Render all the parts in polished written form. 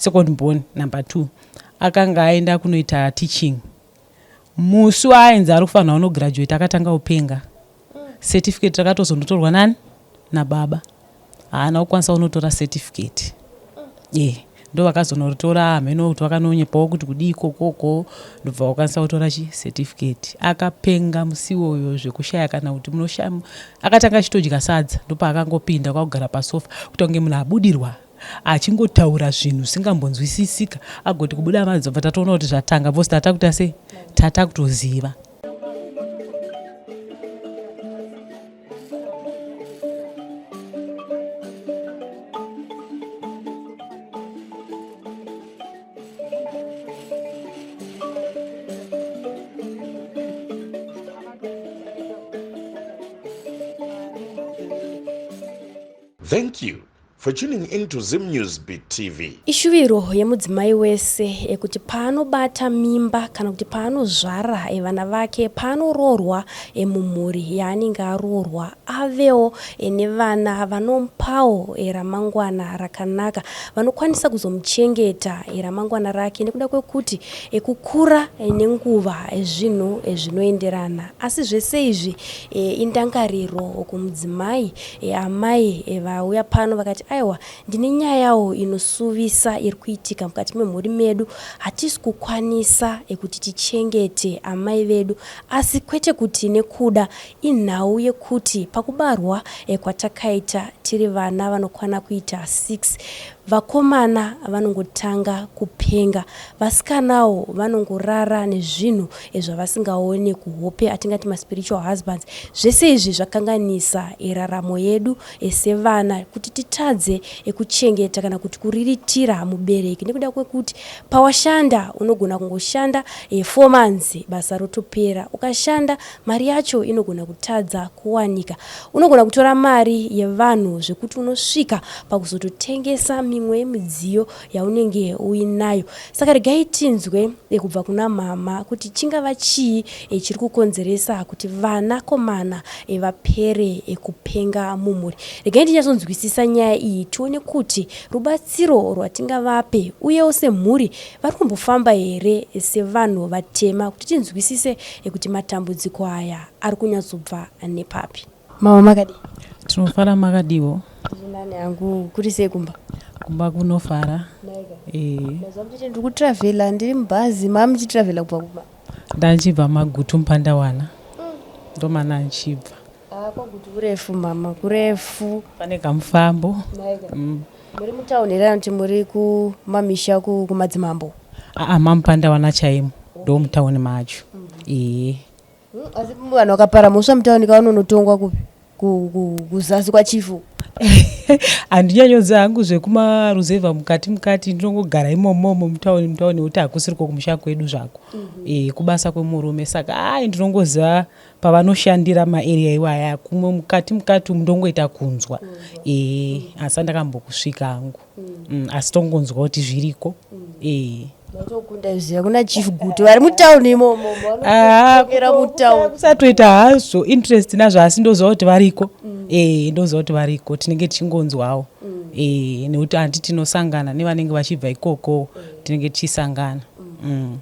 Second born number 2 akanga aenda kunoita teaching. Musi waainzi ari kufanirwa kunograduate akatanga kupenga. Certificate rakatozondotorwa nani? Nababa. Haana kukwanisa kunotora certificate. Eh, ndovakazonoritora hameno kuti vakanonyepawo kuti kudii ikokoko ndobva vakwanisa kutora chi certificate. Akapenga musi iwoyo zvekushaya kana kuti munoshaya akatanga achitodya sadza ndopaakangopinda kwakugara pasofa kuita kunge munhu abudirwa achingotaura zvinhu zvisingambonzwisisika agoti kubuda madzo bva tatoona kuti zvatanga bcause tatakuita sei tatakutoziva. Thank you for tuning in to Zim News Beat TV. Ishuviro yemudzimai wese kuti paanobata mimba kana kuti paanozvara vana vake, paanoroorwa mumhuri yaanenge aroorwa avewo nevana vanomupawo ramangwana rakanaka, vanokwanisa kuzomuchengeta ramangwana rake nekuda kwekuti kukura nenguva zvinhu zvinoenderana. Asi zvese izvi indangariro kumudzimai Amai vauya pano vakati aiwa ndine nyayawo inosuvisa iri kuitika mukati memhuri medu. Hatisi kukwanisa kuti tichengete amai vedu asi kwete kuti nekuda, inhau yekuti pakubarwa kwatakaita tiri vana vanokwana kuita 6 vakomana vanongotanga kupenga. Vasikanawo vanongorara nezvinhu zvavasingaone kuhope atingati maspiritual husbands. Zvese izvi zvakanganisa raramo yedu sevana kuti titadze kuchengeta kana kuti kuriritira mubereki nekuda kwekuti pawashanda unogona kungoshanda 4 months basa rotopera. Ukashanda mari yacho inogona kutadza kuwanika. Unogona kutora mari yevanhu zvekuti unosvika pakuzototengesa mimwe yemidziyo yaunenge uinayo. Saka regai tinzwe kubva kuna mhamha kuti chingava chii chiri kukonzeresa kuti vana komana vapere kupenga mumhuri. Regai tinyatsonzwisisa nyaya iyi tione kuti rubatsiro rwatingavape uyewo semhuri vari kumbofamba here sevanhu vatema kuti tinzwisise kuti matambudziko aya ari kunyatsobva nepapi. Mama makadii? Tinofara makadiwo. Ndiri nani hangu kuri sei kumba? Kumba kunofara. Eh. Ndaziva muchiti ndiri kutravhela ndiri mubhazi mama muchitravhela kubva kuma? Ndachibva Magutu Mupandawana. Ndomana ndichibva. Ah, kwaGutu kurefu mama kurefu. Pane kamufambo. Mm. Muri mutown here kana kuti muri kumamisha kumadzimambo? Aa maMupandawana chaimo ndomutown macho. Ee. Asi vanhu vakapara mhosva mutauni ka vanonotongwa kupi? Kuzasi kwachifu. Handinyanyoziva hangu zvekumaruzevha mukati mukati ndinongogara imomomo mutauni mutauni nekuti hakusiriko kumusha kwedu zvako. E, kubasa kwemurume saka ai ndinongoziva pavanoshandira maarea iwaya kumwe mukati mukati umu ndongoita kunzwa. E, asi andakambokusvika hangu. Mm, asi tongonzwa kuti zviriko eh. Matokunda ziya kuna chief Gutu vari mutown imomo ah, mutown kusatoita hazvo interest nazvo asi ndoziva kuti variko mm. eh ndoziva kuti variko tinenge tichingonzwawo mm. eh nekuti hanti tinosangana nevanenge vachibva ikoko mm. tinenge tichisangana mm.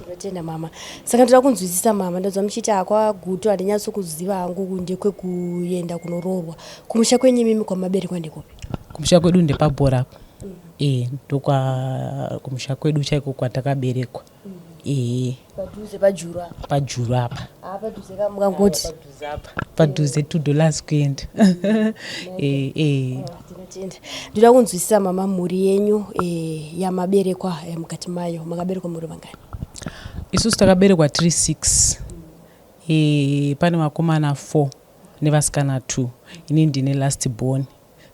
Tinotenda mama. Saka ndoda kunzwisisa mama, ndonzwa muchiti akwaGutu handinyatso kuziva hangu ndekwekuenda kunoroorwa. Kumusha kwenyu imimi kwamaberekwa ndekupi? Kumusha kwedu ndepabhora apo. Mm. Eh, ndokwa kumusha kwedu chaiko kwatakaberekwa. Mm. Eh. Padhuze pajuru apa. Pajuru apa. Ah, padhuze kamukangoti. Padhuze apa. Padhuze 2 dollars kuenda. Eh, eh. Tinotenda. Ndoda kunzwisisa mama mhuri yenyu eh, yamaberekwa eh, mukati mayo makaberekwa muri vangani? Isusu takaberekwa tiri 6. Eh, pane vakomana 4 nevasikana 2. Ini ndine last born.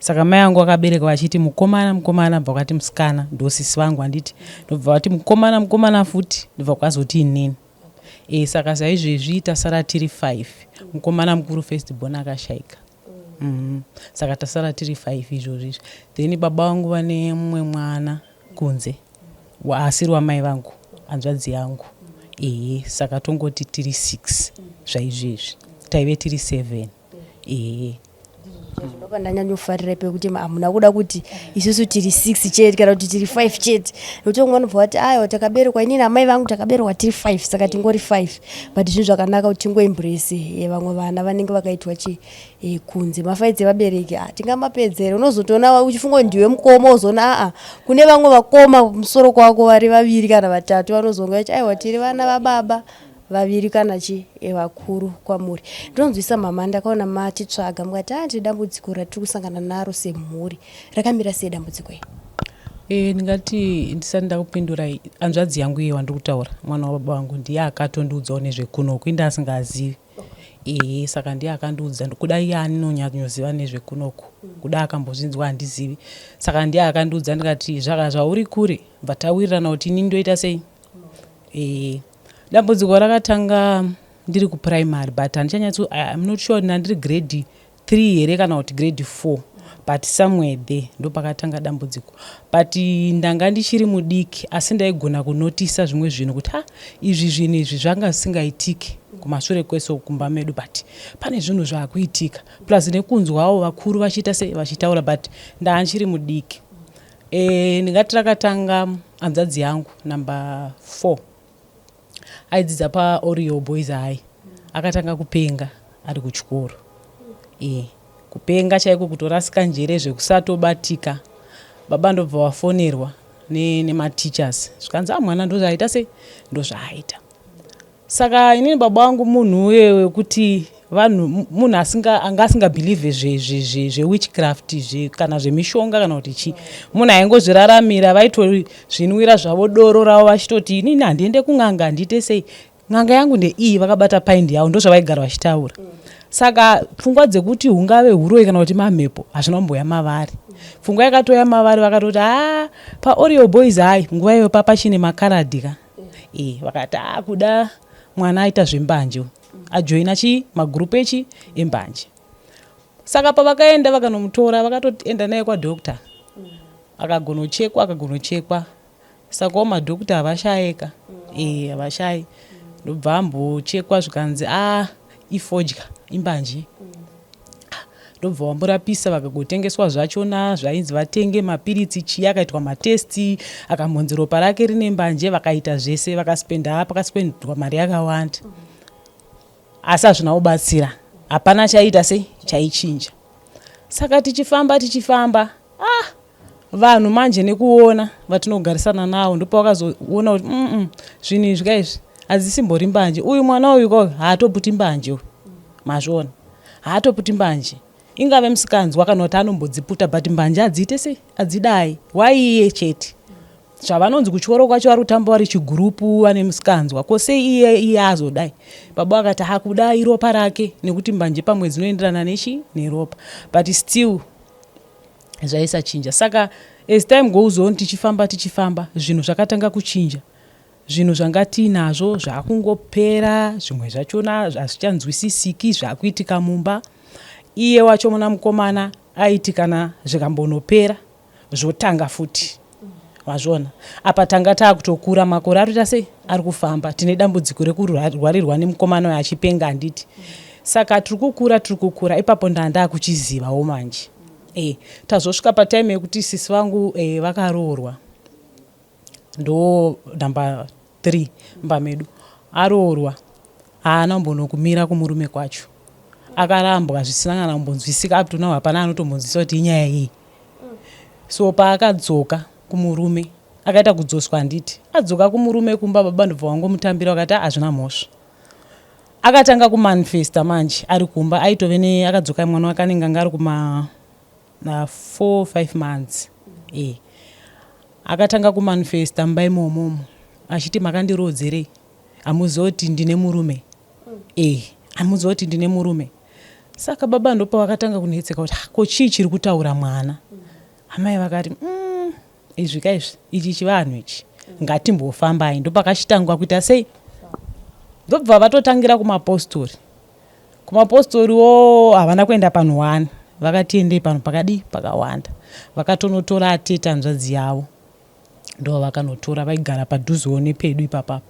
Saka mai vangu vakabereka vachiti mukomana mukomana bva vakati musikana ndosisi vangu handiti ndobva vati mukomana mukomana futi ndobva kwazoti inini. E, saka saizvezvi tasara tiri 5. Mukomana mukuru first born akashaika. Mm -hmm. Saka tasara tiri 5 izvozvi izvi. Then baba vangu vane mumwe mwana kunze asiri wamai vangu hanzvadzi yangu. Ehe, saka tongoti tiri 6 zvaizvezvi. Taive tiri 7. Ehe. Ndopa ndanyanyofarira pekuti hamuna kuda kuti isusu tiri 6 chete kana kuti tiri 5 chete, nekuti vamwe vanobva vati aiwa, takaberekwa, inini amai vangu takaberekwa tiri 5, saka tingori 5. But zvinhu zvakanaka kuti tingoembrace vamwe vana vanenge vakaitwa chi kunze. Mafights evabereki tingamapedzere. Unozotoona uchifunga kuti ndiwe mukoma, uzoona aa, kune vamwe vakoma musoro kwako vari vaviri kana vatatu vanozonga vachi aiwa, tiri vana vababa vaviri kana chi vakuru kwamuri. Ndinonzwisa mama, ndakaona matitsvaga mukati tine dambudziko ratiri kusangana naro semhuri. Rakamira sei dambudziko iri? Ndingati ndisati ndakupindurai, hanzvadzi yangu iye wandiri kutaura, mwana wababa vangu, ndiye akatondiudzawo nezvekunoku, inde asingazivi. Ehe, saka ndiye akandiudza. Kuda iye anonyanyoziva nezvekunoku, kuda akambozvinzwa handizivi. Saka ndiye akandiudza, ndikati zvaka zvauri kure, bva tawirirana kuti ini ndoita sei. Dambudziko rakatanga ndiri kuprimary, but handichanyatso, I'm not sure ndandiri grade 3 here kana kuti grade 4, but somewhere there ndopakatanga dambudziko. But ndanga ndichiri mudiki, asi ndaigona kunotisa zvimwe zvinhu kuti ha, izvi zvinhu izvi zvanga zvisingaitiki kumashure kwese kumba medu, but pane zvinhu zvaakuitika, plus nekunzwawo vakuru vachiita sei, vachitaura, but ndaa ndichiri mudiki. Ndingati rakatanga hanzvadzi yangu number 4, aidzidza paOrio Boys High. Akatanga kupenga ari kuchikoro. Kupenga chaiko, kutorasika njere zvekusatobatika. Baba ndobva vafonerwa nemateachers, zvikanzi a, mwana ndozvaaita sei, ndozvaaita. Saka inini baba vangu munhu uye wekuti vanhu, munhu anga asingabelieve zvewitchcraft kana zvemishonga kana kuti chii. Munhu aingozviraramira, vaitozvinwira zvavo doro ravo vachitoti inini handiende kun'anga, handiite sei, n'anga yangu ndeiyi, vakabata paindi yavo, ndozvavaigara vachitaura. Saka pfungwa dzekuti hungave huroyi kana kuti mamhepo hazvina kumboya mavari. Pfungwa yakatoya mavari, vakatoti haa, paOrio Boys High nguva iyoyo papachine makaradhi ka. Vakati haa, kuda mwana aita zvembanje, ajoina chii, magurupu echi embanje. Saka pavakaenda vakanomutora, vakatoenda naye kwadoctor, akagonochekwa, akagonochekwa. Sakawo madhokta havashayeka, havashayi. Ndobva ambochekwa, zvikanzi a, ifodya, imbanje. Ndobva wamborapisa, vakagotengeswa zvachona zvainzi vatenge mapiritsi chii. Akaitwa matests, akambonzi ropa rake rine mbanje. Vakaita zvese, vakaspenda, pakaspendwa mari yakawanda, asi hazvina kubatsira. Hapana chaiita sei, chaichinja. Saka tichifamba tichifamba, ah, vanhu manje nekuona vatinogarisana navo, ndopavakazoona kuti zvinhu izvi kaizvi hadzisimbori mbanje. Uyu mwana uyu ko haatoputi mbanje uyu, mazviona, haatoputi mbanje, ingave musikanzwa kana kuti anombodziputa, but mbanje hadziite sei, hadzidai waiye chete. Zvavanonzi kuchikoro kwacho vari kutamba vari chigurupu, vane musikanzwa, ko sei iye azodai? Baba vakati hakuda iropa rake, nekuti mbanje pamwe dzinoenderana nechi neropa, but still zvaisachinja. Saka as time goes on, tichifamba tichifamba, zvinhu zvakatanga kuchinja. Zvinhu zvanga tiinazvo zvakungopera, zvimwe zvachona hazvichanzwisisiki zvakuitika mumba. Iye wacho muna mukomana aiti kana zvikambonopera, zvotanga futi, wazviona. Apa tanga taakutokura, makore ari kuita sei, ari kufamba. Tine dambudziko rekurwarirwa nemukomana uyo achipenga, handiti? Saka tiri kukura, tiri kukura. Ipapo ndaa ndaakuchizivawo manje. Tazosvika patime yekuti sisi vangu vakaroorwa, ndo number 3 mumba medu. Aroorwa, haana kumbonokumira kumurume kwacho. Akarambwa zvisina kana kumbonzwisika. Up to now hapana anotombonzwisisa kuti inyaya iyi. So paakadzoka kumurume, akaita kudzoswa, handiti? Adzoka kumurume kumba, baba ndobva wangomutambira, vakati hazvina mhosva. Akatanga kumanifesta manje ari kumba. Aitove ne akadzoka, mwana wake anenge anga ari kuma 4 5 months. Akatanga kumanifesta mumba imomomo achiti, "Makandirodzerei? Hamuzivi kuti ndine murume? Hamuzivi kuti ndine murume?" Saka baba ndopavakatanga kunetseka kuti, "Ah, ko chii chiri kutaura mwana?" Amai vakati, izvi kaizvi, ichi chivanhu ichi, ngatimbofambai." Ndopakachitangwa kuita sei, ndobva vatotangira kumapostori. Kumapostoriwo havana kuenda panhu one, vakati endei panhu pakadii, pakawanda. Vakatonotora atete hanzvadzi yavo, ndo vakanotora, vaigara padhuzewo nepedu ipapapa.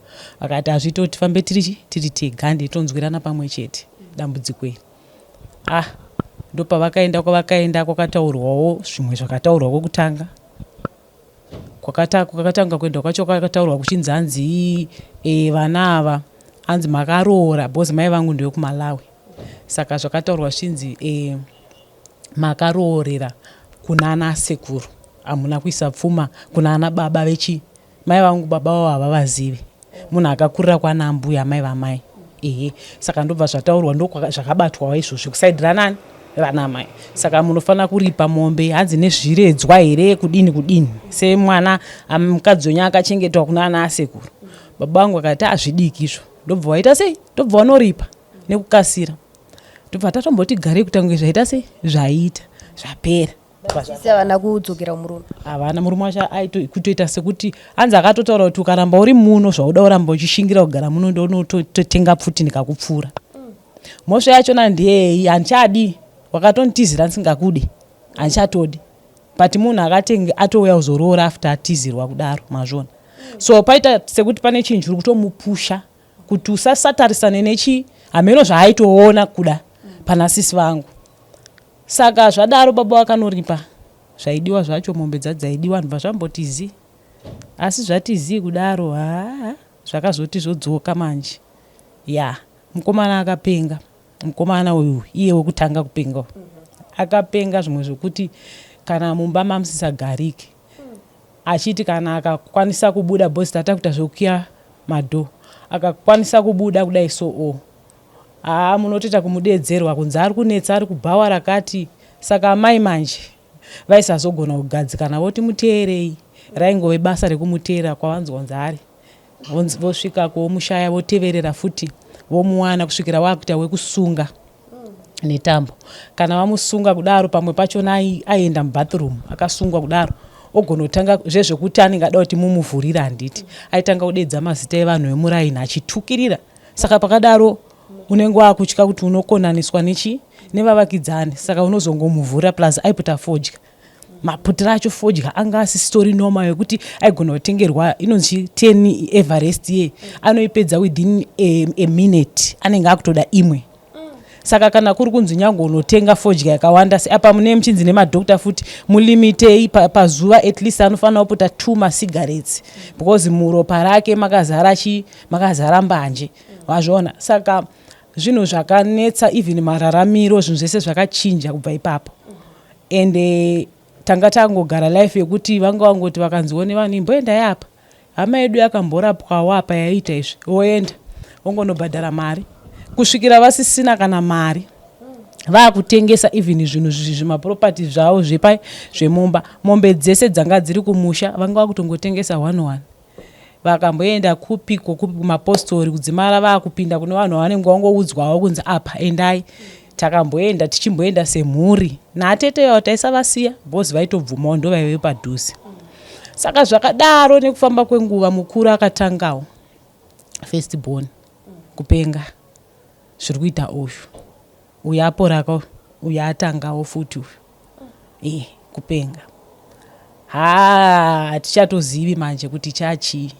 Vakati hazviite kuti tifambe tiri chi tiri tega, handi tonzwirana pamwe chete dambudziko iri. Ah, Ndopavakaenda kwavakaenda kwakataurwawo zvimwe zvakataurwa kwekutanga. Kwakatanga kuendwa kwacho kwakataurwa kuchinzi hanzi e, vana ava hanzi makaroora because mai vangu ndevekuMalawi. Saka zvakataurwa zvichinzi e, makaroorera kunana sekuru hamuna kuisa pfuma kunana baba vechi mai vangu baba vavo havavazivi munhu akakurira kwana ambuya amai vamai ehe saka ndobva zvataurwa ndozvakabatwawo izvozvo kusaidi ranani rana mai saka munofanira kuripa mombe hanzi nezviredzwa here kudini kudini semwana mukadzi wenyu akachengetwa kuna ana asekuru baba vangu vakati azvidiki izvo ndobva waita sei ndobva wanoripa nekukasira ndobva tatomboti garei kutange zvaita sei zvaita zvapera Sisi havana kudzokera kumurume. Havana murume wacho kutoita sekuti hanzi akatotaura kuti ukaramba uri muno zvauda uramba uchishingira kugara muno ndonototenga pfuti ndikakupfura. Mhosva yachona ndeyei handichadi wakatonditizira ndisingakudi handichatodi but munhu akatenge atouya kuzoroora after atizirwa kudaro mazviona so paita sekuti pane chinhu chiri kutomupusha kuti usasatarisane nechii hameno zvaaitoona kuda pana sisi vangu Saka zvadaro baba vakanoripa zvaidiwa zvacho mombe dzadzaidiwa ndobva zvamboti zii asi zvati zii kudaro haa zvakazoti zvodzoka manje yaa mukomana akapenga mukomana uyu iye wekutanga kupenga uyu akapenga zvimwe zvekuti kana mumba mamusisagariki achiti kana akakwanisa kubuda boss tatakuita zvekukiya madoor akakwanisa kubuda kudai so o oh. Haa munotoita kumudeedzerwa kunzi ari kunetsa ari kubhawa rakati saka amai manje vaisazogona kugadzikana voti muteerei raingove basa rekumuteera kwavanzwa kunzi ari vosvikako vomushaya voteverera futi vomuwana kusvikira wakuita wekusunga netambo kana vamusunga kudaro pamwe pachona aienda mubathroom akasungwa kudaro ogonotanga zvezvekuti anenge ada kuti mumuvhurira handiti aitanga kudeedza mazita evanhu vemuraini achitukirira Saka pakadaro unenge wakutya kuti unokonaniswa nechi nevavakidzani saka unozongomuvhura plus aiputa fodya maputiro acho fodya anga asisitori normal yekuti aigona kutengerwa inonzi 10 everest ye anoipedza within a, a minute anenge akutoda imwe saka kana kuri kunzi nyange unotenga fodya yakawanda se apa mune muchinzi nemadhokta futi mulimitei pazuva pa at least anofanira kuputa two macigarettes because muropa rake makazara chi makazara mbanje wazviona saka zvinhu zvakanetsa even mararamiro zvinhu zvese zvakachinja kubva ipapo and eh, tanga tangogara life yekuti vanga vangoti vakanziwo nevanhu imboendai apa Hama yedu yakamborapwawo apa yaiita izvi voenda vongonobhadhara mari kusvikira vasisina kana mari vaakutengesa even zvinhu zvimaproperty zvavo zvepai zvemumba mombe dzese dzanga dziri kumusha vanga vakutongotengesa one one vakamboenda kupiko kupi kumapostori kudzimara vaakupinda kune vanhu vavanenge vangoudzwawo kunzi apa endai takamboenda tichimboenda semhuri natete vavo taisavasiya because vaitobvumawo ndovaive padhuze saka zvakadaro nekufamba kwenguva mukuru akatangawo first born kupenga zviri kuita uyu uyu aporaka uyu atangawo futi uyu e kupenga haa hatichatozivi manje kuti chachii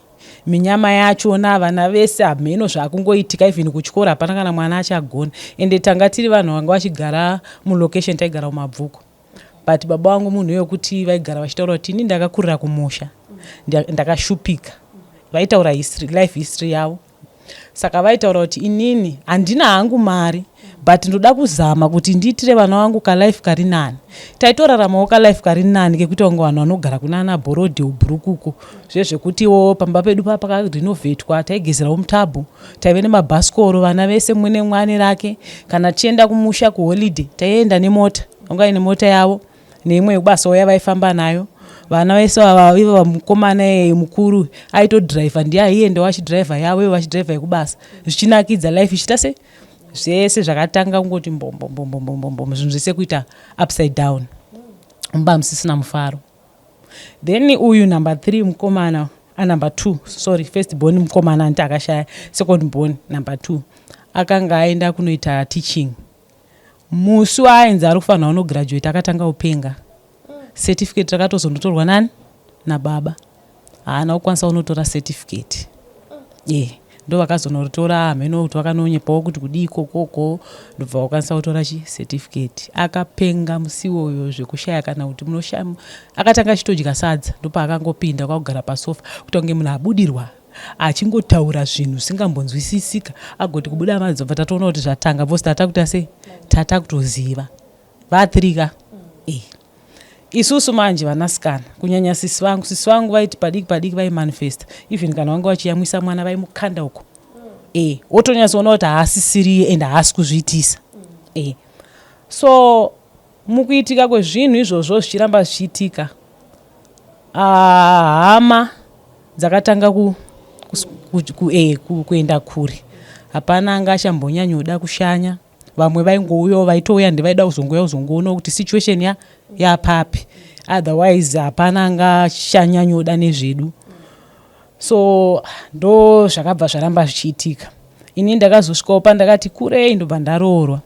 minyama yachona vana vese hameno zvakungoitika even kuchikoro hapana kana mwana achagona ende tanga tiri vanhu vanga vachigara mulocation taigara mumabvuku but baba vangu munhu wekuti vaigara vachitaura kuti ini ndakakurira kumusha ndakashupika vaitaura history, life history yavo saka vaitaura kuti inini handina hangu mari but ndoda kuzama kuti ndiitire vana vangu kalife kari nani taitoraramawo kalife kari nani kekuita kunge vanhu vanogara kuna ana bhorodhi ubhurukuko zvezvekutiwo pamba pedu pa pakarinovetwa taigezerawo mutabhu taive nemabhasikoro vana vese mumwe nemumwe ane rake kana tichienda kumusha kuholiday taienda nemota vanga vaine mota yavo neimwe yekubasa uya vaifamba nayo vana vese ava ivo vamukomana iyeye mukuru aitodhiraivha ndiye aiendawo achidhiraivha yavo ivo vachidhiraivha yekubasa zvichinakidza life ichiita se zvese zvakatanga kungoti mbombombombombombo zvinhu zvese kuita upside down mumba musisina mufaro then uyu number three mukomana anumber ah, two sorry first born mukomana anti akashaya second born number two akanga aenda kunoita teaching Musi waainzi ari kufanirwa kunograduate akatanga kupenga. Certificate rakatozondotorwa nani? Nababa. Haana kukwanisa kunotora certificate. Yeah. Ndovakazonoritora hameno kuti vakanonyepawo kuti kudii ikokoko ndobva vakwanisa kutora chi certificate. Akapenga musi iwoyo zvekushaya kana kuti munoshaya akatanga achitodya sadza ndopaakangopinda kwakugara pasofa kuita kunge munhu abudirwa achingotaura zvinhu zvisingambonzwisisika agoti kubuda madziso bva tatoona kuti zvatanga because tatakuita sei tatakutoziva vathirika eh. Isusu manje vanasikana kunyanya sisi vangu, sisi vangu vaiti padiki padiki vaimanifesta even kana vanga vachiyamwisa mwana vaimukanda uko eh, wotonyatsoona kuti haasisiriye and haasi kuzviitisa eh. So mukuitika kwezvinhu izvozvo zvichiramba zvichiitika ah, hama dzakatanga ku, ku, ku, ku, eh, ku, kuenda kure hapana anga achambonyanyoda kushanya vamwe vaingouyawo vaitouya ndivaida kuzongouya kuzongoonawo kuti situation ya yapapi otherwise hapana angachanyanyoda nezvedu so ndo zvakabva zvaramba zvichiitika ini ndakazosvikawo pandakati kurei ndobva ndaroorwa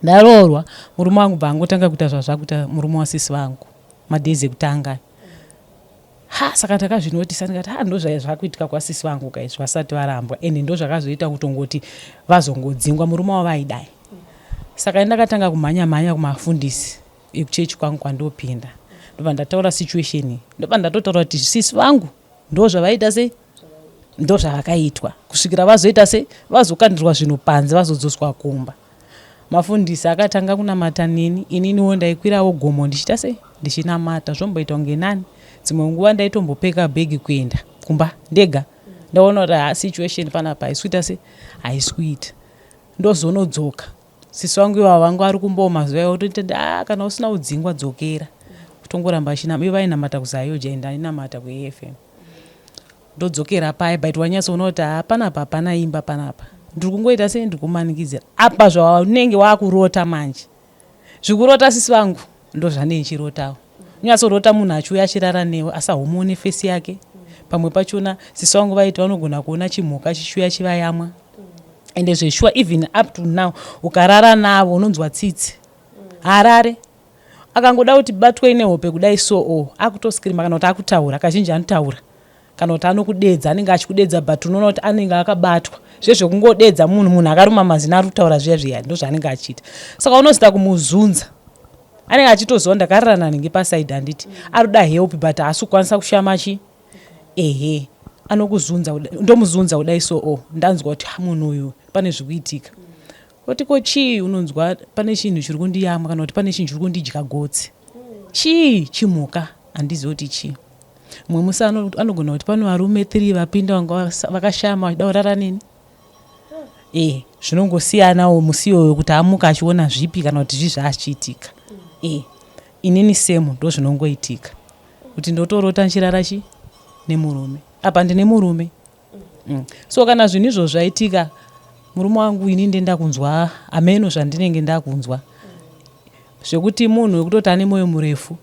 ndaroorwa murume wangu bva angotanga kuita zvazvakuita murume wasisi vangu madays ekutanga Ha saka ndakazvinotisa ndikati ha ndozvaiva zvakuitika kwasisi vangu ka izvi vasati varambwa and ndozvakazoita kutongoti vazongodzingwa murume wavo aidai. Saka ndakatanga kumhanya mhanya kumafundisi ekuchechi kwangu kwandopinda ndobva ndataura situation iyi ndobva ndatotaura kuti sisi vangu ndozvavaita sei ndozvavakaitwa kusvikira vazoita sei vazokandirwa zvinhu panze vazodzoswa kumba. Mafundisi akatanga kunamata neni, ininiwo ndaikwirawo gomo ndichiita sei? Ndichinamata. Zvomboita kunge nani. Dzimwe nguva ndaitombopeka bhegi kuenda kumba ndega. Ndaona kuti haa situation panapa haisi kuita sei? Haisi kuita. Ndozonodzoka. Sisi vangu ivava vanga vari kumbawo mazuva iwayo votonditi haa kana usina kudzingwa dzokera. Kutongoramba achinama. Ivo vainamata kuZAOGA ini ndainamata kuAFM. Ndodzokera paye but wanyatsoona kuti haa panapa hapana imba panapa ndiri kungoita sei ndiri kumanikidzira apa zvaunenge wakurota manje zvikurota sisi vangu ndozvanei ndichirotawo unyatsorota munhu achiuya achirara newe asi haumuone fesi yake pamwe pachona sisi vangu vaiti vanogona kuona chimhuka chichiuya chivayamwa ende zveshuwa even up to now ukarara navo unonzwa tsitsi harare Akangoda kuti batwei nehope kudai so or akutoscreamer kana kuti akutaura kazhinji anotaura kana kuti anokudedza anenge achikudedza but unoona kuti anenge akabatwa zviye zvekungodedza munhu munhu akaruma mazino ari kutaura zviya zviya ndozvaanenge achiita saka unozita kumuzunza anenge achitoziva ndakarara nanhingi pasaidi handiti ari kuda help but haasi kukwanisa kushama chi ehe anokuzunza ndomuzunza kudai so o ndanzwa kuti munhu uyu pane zvikuitika Oti ko chii unonzwa pane chinhu chiri kundiyamwa kana kuti pane chinhu chiri kundidya gotsi. Chii chimhuka handizivi kuti chii. Mumwe musi anogona kuti pane varume 3 vapinda vanga vakashama vachida kurara neni. Eh, zvinongosiyanawo musi iyoyo kuti amuka achiona zvipi kana kuti zvii zvaachiitika. Eh, inini semu ndozvinongoitika. Kuti ndotorota ndichirara chi nemurume. Apa ndine murume. Mm. So kana zvinhu izvozvo zvaitika murume wangu ini ndenda kunzwa ameno zvandinenge ndakunzwa zvekuti munhu wekutoti ane moyo murefu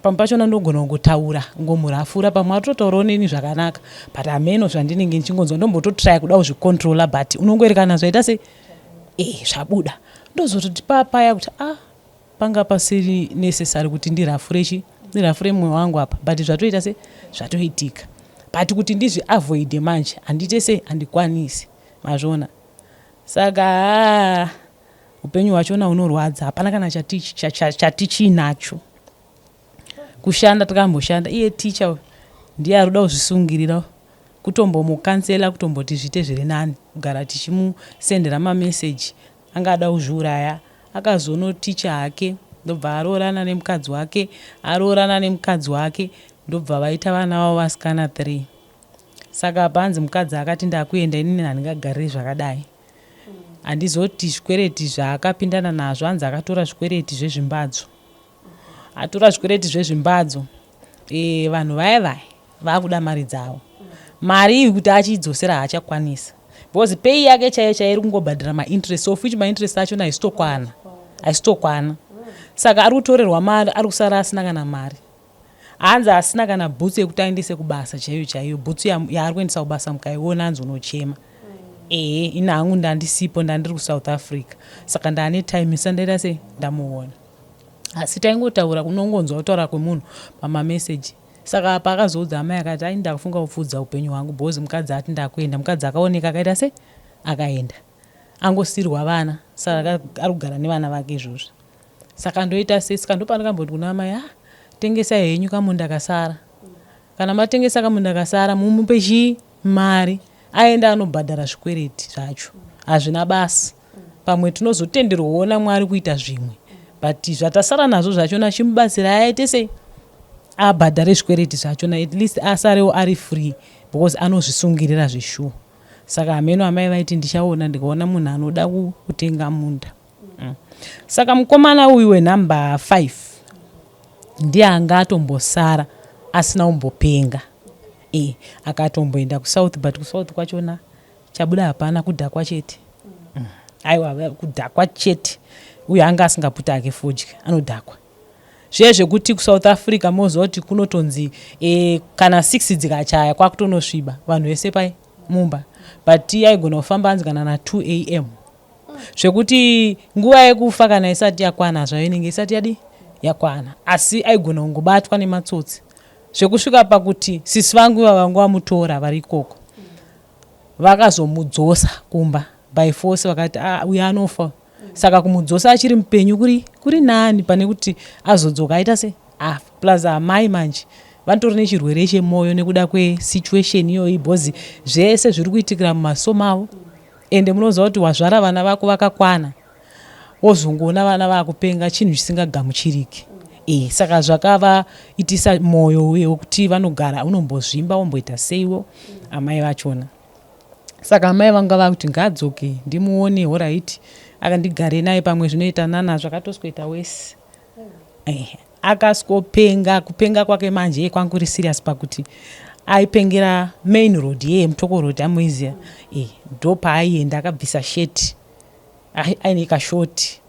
pamwe pachona ndogona kungotaura ngomurafura pamwe atotaurawo neni zvakanaka but ameno zvandinenge ndichingonzwa ndombototraya kuda kuzvicontrola but unongoerekana zvaita sei e zvabuda ndozototi papaya kuti ah Panga pasiri necessary kuti ndirafure chi ndirafure mumwe wangu apa but zvatoita se zvatoitika but kuti ndizvi avoide manje handiite sei handikwanisi mazviona saka haa upenyu hwachona hunorwadza hapana kana chatichiinacho kushanda takamboshanda iye teacher ndiye ari kuda kuzvisungirira kutombomukansela kutomboti zviite zviri nani kugara tichimusendera mameseji Anga ada kuzviuraya akazonoticha hake ndobva aroorana nemukadzi wake aroorana nemukadzi wake ndobva vaita vana vavo vasikana 3 saka apa hanzi mukadzi akati ndakuenda inini handingagarire zvakadai handizoti zvikwereti zvaakapindana nazvo hanzi akatora zvikwereti zvezvimbadzo atora zvikwereti zvezvimbadzo e, vanhu vaya vaya vakuda mari dzavo mari iyi kuti achiidzosera haachakwanisa because pay yake chaiyo chaiyo iri kungobhadhara mainterest of which mainterest achona haisitokwana haisitokwana saka ari kutorerwa mari ari kusara asina kana mari hanzi asina kana bhutsu yekuti aendese kubasa chaiyo chaiyo bhutsu yaari kuendesa kubasa mukaiona hanzi unochema ehe ini hangu ndandisipo ndandiri kusouth africa saka ndaane time sandaita sei ndamuona asi taingotaura unongonzwa kutaura kwemunhu pamameseji. Saka apa akazoudza amai akati ai ndakufunga kupfuudza upenyu hwangu because mukadzi ati ndakuenda. Mukadzi akaoneka akaita sei? Akaenda. Angosiirwa vana saka ari kugara nevana vake izvozvi. Saka ndoita sei? Saka ndopandakamboti kuna amai ah tengesai henyu kamunda kasara. Kana matengesa kamunda kasara mumupe chii? Mari aende anobhadhara zvikwereti zvacho. Hazvina basa. Pamwe tinozotenderwawo naMwari kuita zvimwe but zvatasara nazvo zvachona chimubatsirai aite sei? Abhadhare zvikwereti zvachona at least asarewo ari free because anozvisungirira zveshuwa. Saka hameno amai vaiti ndichaona ndikaona munhu anoda kutenga munda. Saka mukomana uyu wenumber 5 ndiye anga atombosara asina kumbopenga. E, akatomboenda kuSouth but kuSouth kwachona chabuda hapana kudhakwa chete. Aiwa kudhakwa chete. Uyu anga asingaputi hake fodya anodhakwa. Zviye zvekuti kuSouth Africa moziva kuti kunotonzi e, kana 6 dzikachaya kwakutonosviba vanhu vese pai mumba but iye aigona kufamba anzi kana na 2 am zvekuti nguva yekufa kana isati yakwana zvayo inenge isati yadi yakwana asi aigona kungobatwa nematsotsi zvekusvika pakuti sisi vangu iva vanga vamutora vari ikoko vakazomudzosa kumba by force vakati ah, uyu anofa saka kumudzosa achiri mupenyu kuri kuri nani pane kuti azodzoka aita se afa plus amai manje vanotori nechirwere chemoyo nekuda kwesituation iyoyi bhozi zvese zviri kuitikira mumaso mavo ende munoziva kuti wazvara vana vako vakakwana wozongoona vana vakupenga chinhu chisingagamuchiriki e, saka zvakavaitisa moyo uye wekuti vanogara unombozvimba womboita seiwo amai vachona saka amai vanga vakuti ngaadzoke ndimuone horaiti akandigare naye pamwe zvinoita nana zvakatosweta wese eh, akasikopenga kupenga kwake manje iye kwangu kuri serious pakuti aipengera main road yeye mutoko road amoiziva eh, ndopaaienda akabvisa sheti aine kashoti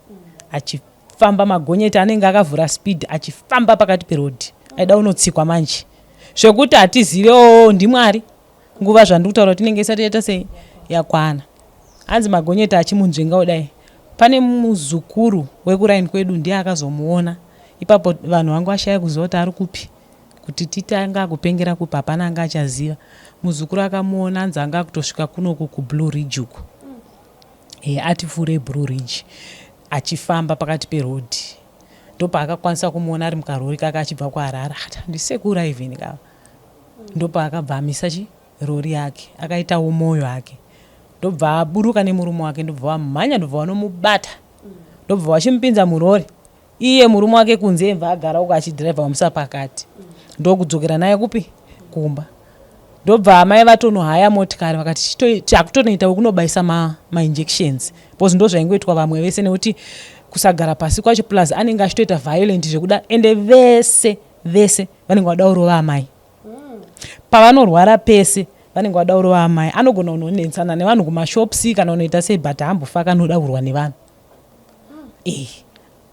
achifamba magonyeti anenge akavhura speed achifamba pakati peroad aida unotsikwa manje zvekuti hatizivewo ndimwari nguva zvandiri kutaura kuti inenge isati yaita sei yakwana hanzi magonyeti achimunzvenga kudai pane muzukuru wekuraini kwedu ndiye akazomuona ipapo vanhu vangu vashaya kuziva kuti ari kupi kuti titi anga akupengera kupi hapana anga achaziva muzukuru akamuona hanzi anga akutosvika kunoku kublue ridge uku e, ati pfuure blue ridge achifamba pakati perodhi ndopaakakwanisa kumuona ari mukarori kake achibva kuharare ati ndisekuru even kava ndopaakabva amisa chi rori yake akaitawo moyo hake ndobva aburuka nemurume wake ndobva vamhanya ndobva vanomubata ndobva vachimupinza murori iye murume wake kunze emva agara uko achidhiraivha vamusa pakati ndokudzokera naye kupi kumba ndobva amai vatonohaya motikari vakati takutonoita wekunobaisa mainjections ma because ndozvaingoitwa vamwe vese nekuti kusagara pasi kwacho plus anenge achitoita violent zvekuda ende vese vese vanenge vada kurova amai pavanorwara pese vanenge vada kurova amai anogona kunonetsana nevanhu kumashops kana unoita sei but haambofa akanoda kurwa nevanhu eh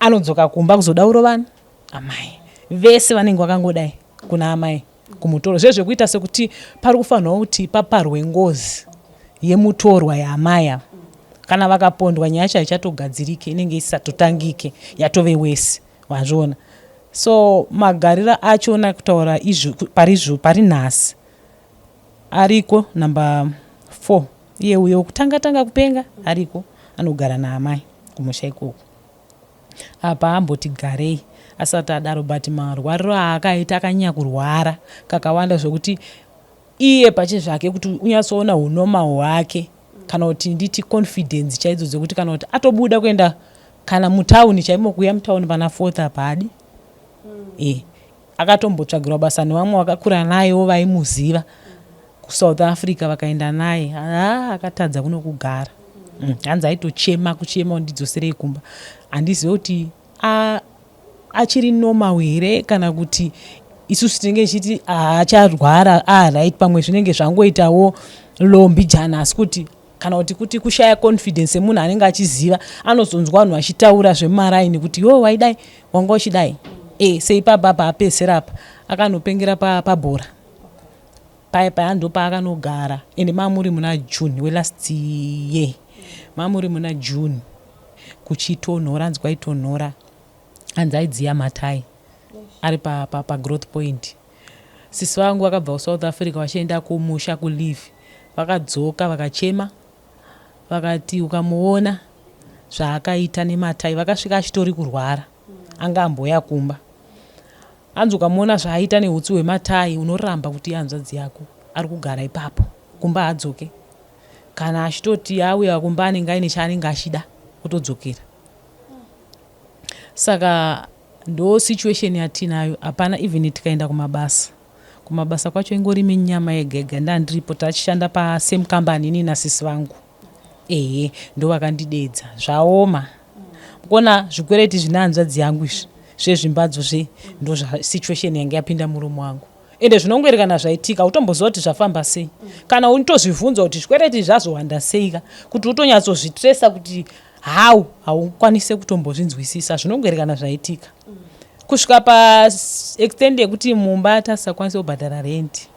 anodzoka kumba kuzoda kurovana amai vese vanenge vakangodai kuna amai kumutoro zvezvekuita sekuti pari kufanirwa kuti paparwe ngozi yemutorwa yaamai ava kana vakapondwa nyaya yacho haichatogadzirike inenge isatotangike yatove wese wazviona so magariro achona kutaura izvo parizvo pari nhasi ariko number 4 iye uyo wekutanga tanga kupenga ariko anogara naamai kumusha ikoko apa amboti garei asati adaro but marwariro aakaita akanyanya kurwara kakawanda zvekuti iye pachezvake kuti unyatsoona unormal hwake kana kuti nditi confidence chaidzo dzekuti kana kuti atobuda kuenda kana mutauni chaimo kuuya mutauni pana fourth apa adi mm. e akatombotsvagirwa basa nevamwe vakakura nayewo vaimuziva kusouth africa vakaenda naye ha akatadza kuno kugara mm. hanzi aitochema kuchema undidzoserei kumba handizive kuti achiri normal here kana kuti isusu tinenge tichiti haacharwara aright pamwe zvinenge zvangoitawo lombi jana asi kuti kana kuti kuti kushaya confidence yemunhu anenge achiziva anozonzwa vanhu vachitaura zvemumaraini kuti iwe waidai wanga uchidai e seipapa apa apedzisira apa akanopengera pabhora paya paya ndopaakanogara ende mamuri muna june welast year mamuri muna june kuchitonhora hanzi kwaitonhora hanzi aidziya matai ari pagrowth pa, pa point Sisi vangu vakabva kuSouth Africa vachienda kumusha kuleave vakadzoka vakachema vakati ukamuona zvaakaita nematai vakasvika achitori kurwara anga ambouya kumba hanzi ukamuona zvaaita neutsi hwematai unoramba kuti ihanzvadzi yako ari kugara ipapo kumba haadzoke kana achitoti auya kumba anenge aine chaanenge achida kutodzokera saka ndo situation yatinayo hapana even tikaenda kumabasa kumabasa kwacho ingori minyama yega yega ndandiripo tachishanda pasame company ini nasisi vangu ehe ndo vakandidedza zvaoma kona zvikwereti zvine hanzvadzi yangu izvi zvezvimbadzo zve ndo situation yange yapinda murume wangu ende zvinongoerekana zvaitika utomboziva kuti zvafamba sei kana unotozvibvunza kuti zvikwereti zvazowanda seika kuti utonyatsozvitresa kuti how haukwanise kutombozvinzwisisa zvinongoerekana zvaitika kusvika paextend yekuti mumba tasisakwanise kubhadhara rent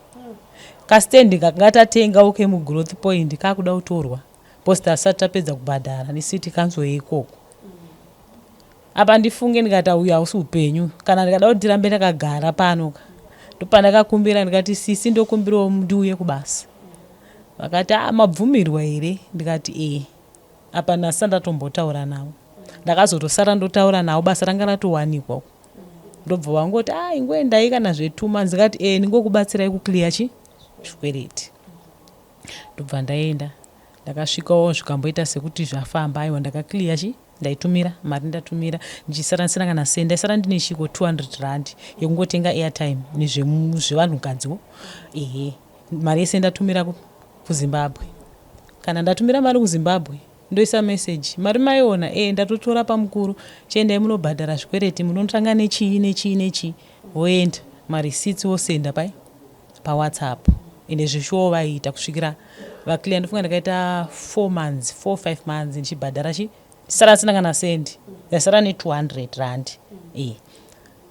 kastendi kakanga tatengawo kemugrowth point kakuda kutorwa because tasati tapedza kubhadhara necity council yeikoko apa ndifunge ndikati uyu hausi upenyu kana ndikada kuti ndirambe ndakagara pano ka ndopandakakumbira ndikati sisi ndokumbirawo ndiuye kubasa vakati a mabvumirwa here ndikati ee apa ndasati ndatombotaura navo ndakazotosara ndotaura navo basa ranga ratowanikwa ndobva vangoti a ingoendai kana zve2 months ndikati ee ndingokubatsirai kuclear chi zvikwereti ndobva ndaenda ndakasvikawo zvikamboita sekuti zvafamba aiwa ndakaclear chi ndaitumira mari ndatumira ndichisara ndisina kana sendi ndaisara ndine chiko 200 rand yekungotenga airtime nezvevanhukadziwo ehe mari yese ndatumira kuzimbabwe kana ndatumira mari kuzimbabwe ndoisa message mari maiona e ndatotora pamukuru chiendai munobhadhara zvikwereti munotanga nechii nechii nechii voenda mareceipts vosenda pai pawhatsapp ende zvishuwo vaiita kusvikira vaclear ndofunga ndakaita 4 months 4 5 months ndichibhadhara chi ndisara ndisina kana sendi ndasara ne200 rand e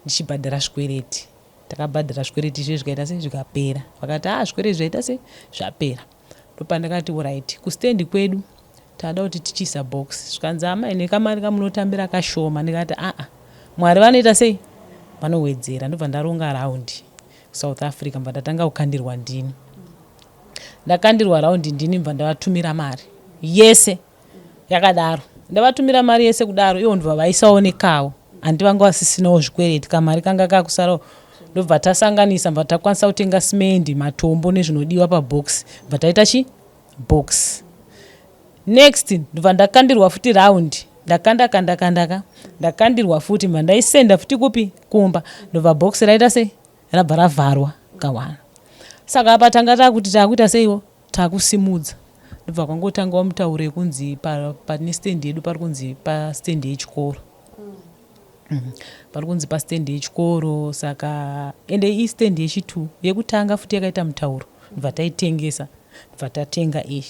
ndichibhadhara zvikwereti takabhadhara zvikwereti izvo zvikaita sei zvikapera vakati a zvikwereti zvaita sei zvapera ndopandakati alright kustendi kwedu tada kuti tichiisa box zvikanzi amai nekamari kamunotambira kashoma ndikati aa mwari vanoita sei vanowedzera ndobva ndaronga raundi kusouth africa mbva ndatanga kukandirwa ndini ndakandirwa raundi ndini mbva ndavatumira mari yese yakadaro ndavatumira mari yese kudaro ivo ndobva vaisawo nekawo handi vanga vasisinawo zvikwereti kamari kanga kakusarawo ndobva tasanganisa bva takwanisa kutenga simendi matombo nezvinodiwa pabox bva taita chi box next ndobva ndakandirwa futi raundi ndakanda kanda kandaka ndakandirwa futi bva ndaisenda futi kupi kumba ndobva box raita sei rabva ravharwa kawana saka apa tanga takuti takuita seiwo takusimudza ndobva kwangotangawo mutauro yekunzi pane stendi yedu pari kunzi pastendi yechikoro Pari kunzi pastendi yechikoro saka ende istendi yechi2 yekutanga futi yakaita mutauro ndobva taitengesa ndobva tatenga iyi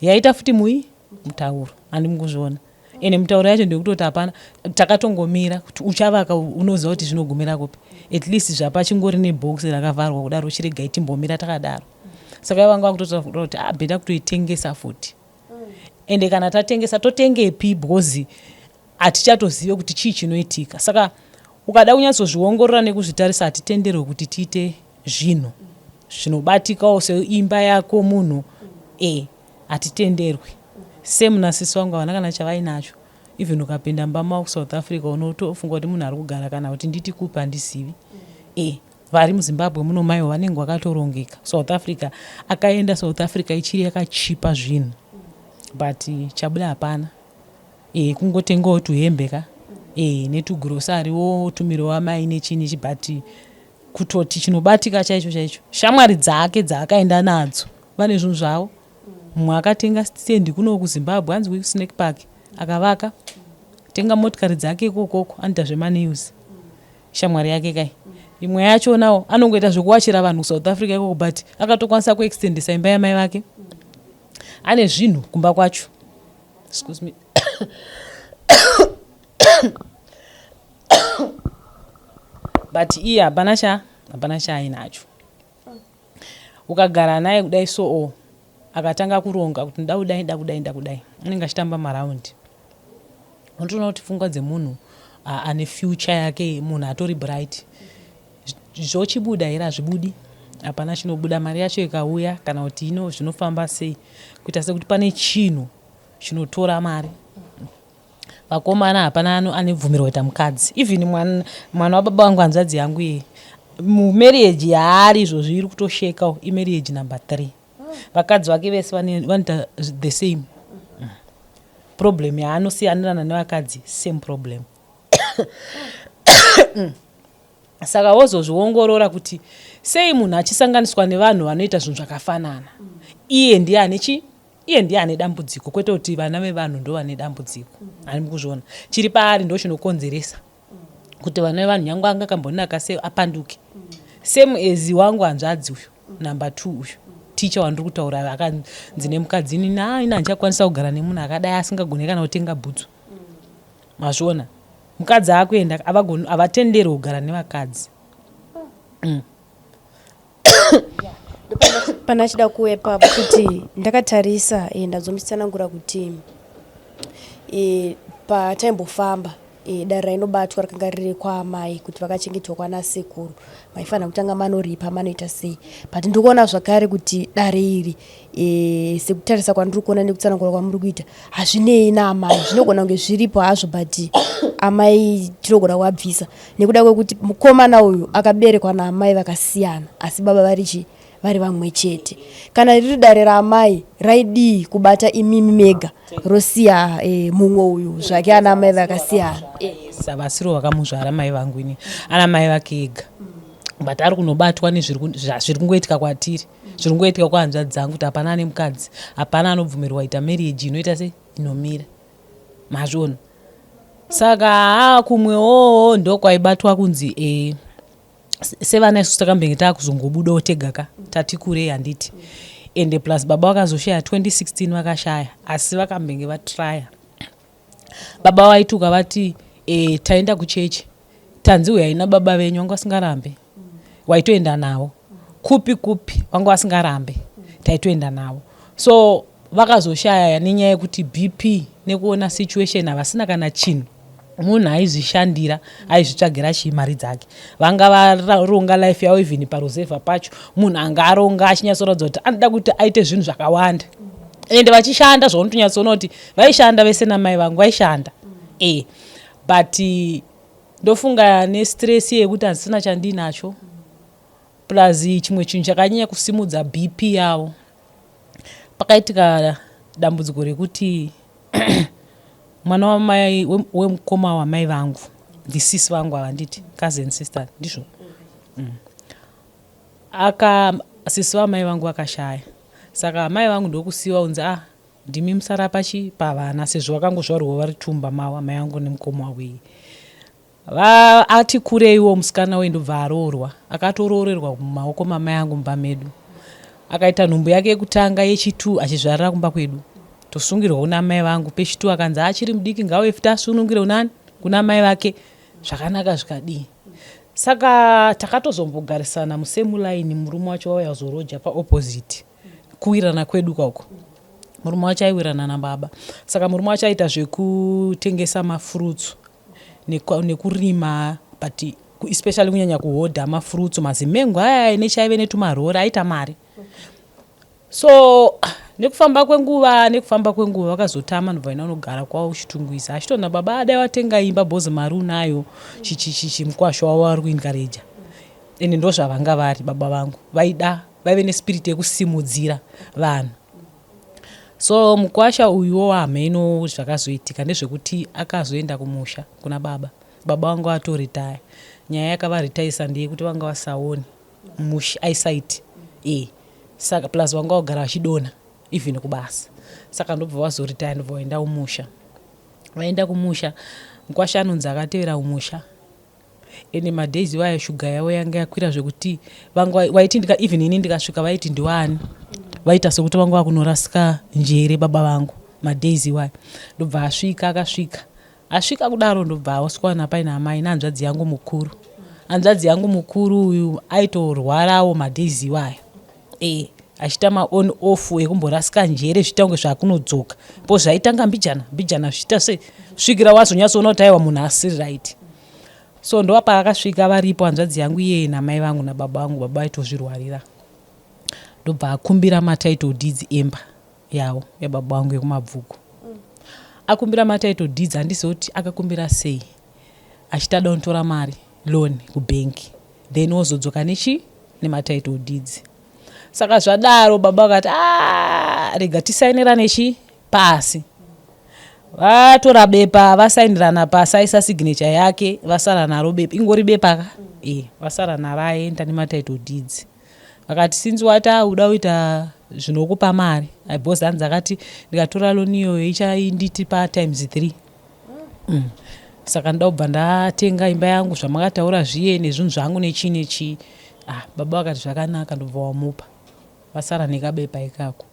yaita futi mui mutauro handi mukuzviona ende mutauro yacho ndekutoti hapana takatongomira kuti uchavaka unoziva kuti zvinogumira kupi at least zvapachingori nebhokisi rakavharwa kudaro chiregai timbomira takadaro saka vanga vakutotaura kuti ah better kutoitengesa futi ende kana tatengesa totengepi because hatichatozive kuti chii chinoitika saka ukada kunyatsozviongorora nekuzvitarisa hatitenderwe kuti tiite zvinhu zvinobatikawo seimba yako munhu e hatitenderwi semunasisi wangu havana kana chavainacho even ukapinda mumba mavo kusouth africa unotofunga kuti munhu ari kugara kana kuti nditi kupi handizivi e vari muzimbabwe muno maiwo vanenge vakatorongeka south africa akaenda south africa ichiri yakachipa zvinhu but chabuda hapana e kungotengawo tuhembe ka e netugirosariwo tumiro wamai nechini but kutoti chinobatika chaicho chaicho shamwari dzake dzaakaenda nadzo vane zvinhu zvavo mumwe akatenga stendi kuno kuzimbabwe hanzi kusnake park akavaka tenga motikari dzake ikokoko anoita zvemanews shamwari yake kai imwe yachonawo anongoita zvekuwachira vanhu kusouth africa ikoko but akatokwanisa kuextendesa imba yamai vake ane zvinhu kumba kwacho excuse me but iye hapana cha hapana chaainacho ukagara naye kudai so o akatanga kuronga kuti nda kudai nda kudai nda kudai anenge achitamba maraundi unotoona kuti pfungwa dzemunhu ane future yake munhu atori bright zvochibuda here hazvibudi Hapana chinobuda mari yacho ikauya kana kuti ino zvinofamba sei, kuita sekuti pane chinhu chinotora mari. Vakomana hapana anobvumirwa kuita mukadzi. Even mwana wababa vangu, hanzvadzi yangu iye, mumarriage yaari izvozvi iri kutoshekawo, imarriage number 3. Vakadzi vake vese vanoita the same problem yaanosiyanirana nevakadzi, same problem. Saka wozozviongorora kuti sei munhu achisanganiswa nevanhu vanoita zvinhu zvakafanana, iye ndiye ane chii, iye ndiye ane dambudziko, kwete kuti vana vevanhu ndo vane dambudziko. Hani kuzviona chiri paari ndo chinokonzeresa kuti vana vevanhu, nyange anga akambonaka sei, apanduke. Same as wangu hanzvadzi uyu number 2 uyu, ticha wandiri kutaura, akanzi nemukadzi, "Inini ini handichakwanisa kugara nemunhu akadai asingagone kana kutenga bhutsu." Mazviona, mukadzi akuenda, havatenderwi kugara nevakadzi. Pana achida kuwepa kuti ndakatarisa, ndazomutsanangura kuti pataimbofamba, dare rainobatwa rakanga riri kwaamai, kuti vakachengetwa kwana sekuru, maifanira kutanga manoripa, manoita sei. But ndiri kuona zvakare kuti dare iri, sekutarisa kwandiri kuona nekutsanangura kwamuri kuita, hazvinei naamai. Zvinogona kunge zviripo hazvo, but amai tinogona kuvabvisa nekuda kwekuti mukomana uyu akaberekwa naamai vakasiyana, asi baba vari chi vari vamwe chete. Kana riri dare raamai, raidii kubata imimi mega, rosiya mumwe uyu zvake ana amai vakasiyana? Savasiro vakamuzvara mai vangu, ini ana mai vake ega, but ari kunobatwa nezviri kungoitika kwatiri, zviri kungoitika kwahanzvadzi dzangu, kuti hapana ane mukadzi, hapana anobvumirwa kuita marriage inoita sei, inomira. Mazviona? Saka haa, kumwewo ndokwaibatwa kunzi sevana isusu takambenge taakuzongobudawo tega ka, tati kurei, handiti? Ende plus baba vakazoshaya 2016, vakashaya, asi vakambenge vatraya. Baba vaituka vati, "Taenda kuchechi, tanzi uyai nababa venyu." Vanga vasingarambe, waitoenda navo kupi kupi, vanga vasingarambe, taitoenda navo. So vakazoshaya nenyaya yekuti BP nekuona situation, havasina kana chinhu. Munhu aizvishandira, aizvitsvagira chii, mari dzake. Vanga varonga life yavo, even paruzevha pacho munhu anga aronga achinyatsoratidza kuti anoda kuti aite zvinhu zvakawanda, ende vachishanda zvaunotonyatsoona kuti vaishanda vese namai vangu vaishanda. But ndofunga nestress yekuti handisina chandinacho, plus chimwe chinhu chakanyanya kusimudza BP yavo, pakaitika dambudziko rekuti mwana wamai wemukoma wamai vangu, ndisisi vangu ava, handiti cousin sister ndizvo. Aka sisi vamai vangu vakashaya, saka amai vangu ndokusiyiwa kunzi, "Ah, ndimi musara pachi pavana," sezvo vakangozvarwa vari tumba mavo, amai vangu nemukoma wavo. Iyi ati kureiwo musikana uyu, ndobva aroorwa, akatoroorerwa mumaoko mamai angu mumba medu. Akaita nhumbu yake yekutanga, yechitu achizvarira kumba kwedu, tosungirwa kuna mai vangu. Pechitu akanzi achiri mudiki, ngauye futi asunungire unani, kuna mai vake zvakanaka, zvikadii. Saka takatozombogarisana musame line, murume wacho wauya kuzoroja paopposite kuwirana kwedu kwako. Murume wacho aiwirana nababa, saka murume wacho aita zvekutengesa mafruits nekurima, but especially kunyanya kuhodha mafruits, mazimengo aya nechaive netumarori, aita mari. So nekufamba kwenguva vakazotama, ndobva ina unogara kwavo kuChitungwiza, achitonda baba, "Adai watenga imba bhozi, mari unayo." Chichichichi mukwasha wavo vari kuencourager, ende ndo zvavanga vari baba vangu, vaida, vaive nespirit yekusimudzira vanhu. So mukwasha uyuwo hameno zvakazoitika ndezvekuti akazoenda kumusha kuna baba, baba vangu vatoretire. Nyaya yakavaritaisa ndeyekuti vanga vasaoni mushe, eyesight. Saka plus vanga vagara vachidonha even kubasa, saka ndobva vazoretire, ndobva vaenda kumusha. Vaenda kumusha, mukwasha anonzi akatevera kumusha, ende madays iwayo shuga yavo yanga yakwira zvekuti vanga vaiti even ini ndikasvika vaiti, "Ndiwani?" Vaita sekuti vanga vakunorasika njere baba vangu madays iwayo. Ndobva asvika, akasvika, asvika kudaro, ndobva aswana paina amai nehanzvadzi yangu mukuru. Hanzvadzi yangu mukuru uyu aitorwarawo madays iwayo, achiita maon off ekumborasika njere, zvichiita kunge zvakunodzoka po, zvaitanga mbijana mbijana, zvichiita sei, svikira wazonyatsoona kuti aiwa, munhu asiri right. So ndopaakasvika varipo hanzvadzi yangu iyeye namai vangu nababa vangu. Baba vaitozvirwarira. Ndobva akumbira matitle deeds emba yavo yababa vangu yekuMabvuku. Akumbira matitle deeds, handizivi kuti akakumbira sei, achiti ada kunotora mari, loan kubhenki, then wozodzoka nechi nematitle deeds. Saka zvadaro baba vakati, "Ah, rega tisainirane chi pasi." Vatora bepa, vasainirana pasi, aisa signature yake, vasara naro bepa, ingori bepa ka e, vasara naro, aenda nematitle deeds. Vakati, "Since wati auda kuita zvinokupa mari," because hanzi akati, "Ndikatora loan iyoyo ichainditi patimes 3. Saka ndoda kubva ndatenga imba yangu zvamakataura zviye nezvinhu zvangu nechii nechii." Ah, baba vakati zvakanaka, ndobva wamupa, vasara nekabepa ikako.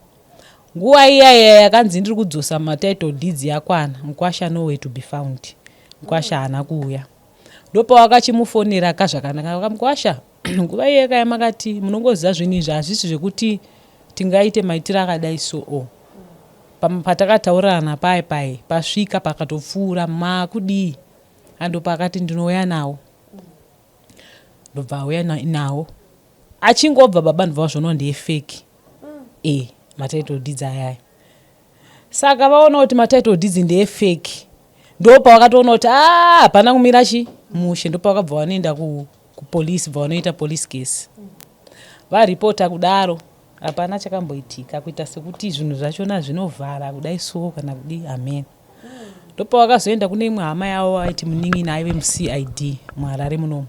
Nguva iya iya yakanzi ndiri kudzosa matitle deeds yakwana, mukwasha nowhere to be found. Mukwasha haana kuuya. Ndopawakachimufonera ka zvakanaka, "Mukwasha, nguva iya kaya makati munongoziva zvinhu izvi hazvisi zvekuti tingaite maitiro akadai." So o patakataurirana pai pai pasvika pakatopfuura, makudii? Andopakati, "Ndinouya nawo." Ndobva auya nawo. Achingobva, baba ndobva vazviona ndeyefake e matitle deeds ayaya. Saka vaona kuti matitle deeds ndeyefake, ndopavakatoona kuti a hapana kumira chi mushe. Ndopavakabva vanoenda kupolisi, bva vanoita police case, varipota kudaro, hapana chakamboitika, kuita sekuti zvinhu zvachona zvinovhara kudai so kana kudii, amen. Ndopavakazoenda kune imwe hama yavo, aiti munin'ina, aive muCID muHarare munomu.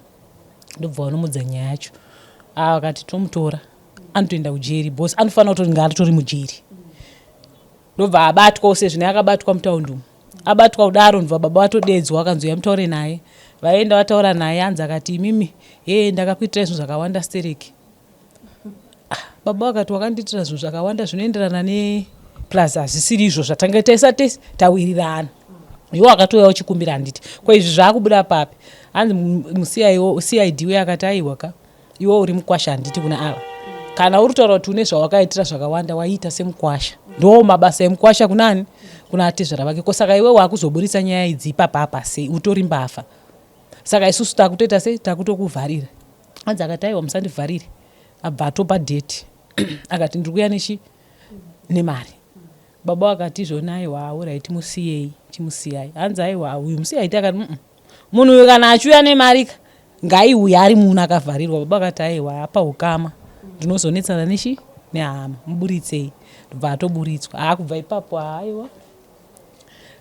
Ndobva vanomudza nyaya yacho. Akati, "Tomutora, anotoenda kujeri because anofanira kutori ngaaritori mujeri." Ndobva abatwa sezvino akabatwa mutaundi umu. Abatwa kudaro, ndobva baba vatodedzwa, akanzi, "Uya mutaure naye." Vaenda vataura naye, anzi akati, "Imimi, ye ndakakuitirai zvinhu zvakawanda stereki." Ah, baba vakati, "Wakandiitira zvinhu zvakawanda zvinoenderana neplus hazvisiri izvo zvatanga taisa tese tawirirana. Iwo akatouya uchikumbira, handiti? Ko izvi zvaakubuda papi?" Hanzi muCID uye akati, "Aiwa ka, iwe uri mukwasha, handiti? Kuna ava kana uri kutaura kuti une zvawakaitira zvakawanda, waiita semukwasha, ndo mabasa emukwasha kunani? Kuna atezvara vake. Ko saka iwe waakuzoburitsa nyaya idzi ipapapa sei? Utori mbavha. Saka isusu takutoita sei? Takutokuvharira." Hanzi akati, "Aiwa, musandivharire." Abva atopa date, akati, "Ndiri kuuya nechi nemari." Baba vakati izvona, "Aiwa, alright, musiyei, chimusiyai." Hanzi, "Aiwa, uyu musiyai." Akati, Munhu uyu kana achiuya nemari ka, ngaiuye ari munhu akavharirwa." Baba vakati, "Aiwa, apa ukama ndinozonetsana nechi nehama, muburitsei." Ndobva atoburitswa. Haakubva ipapo, haiwa,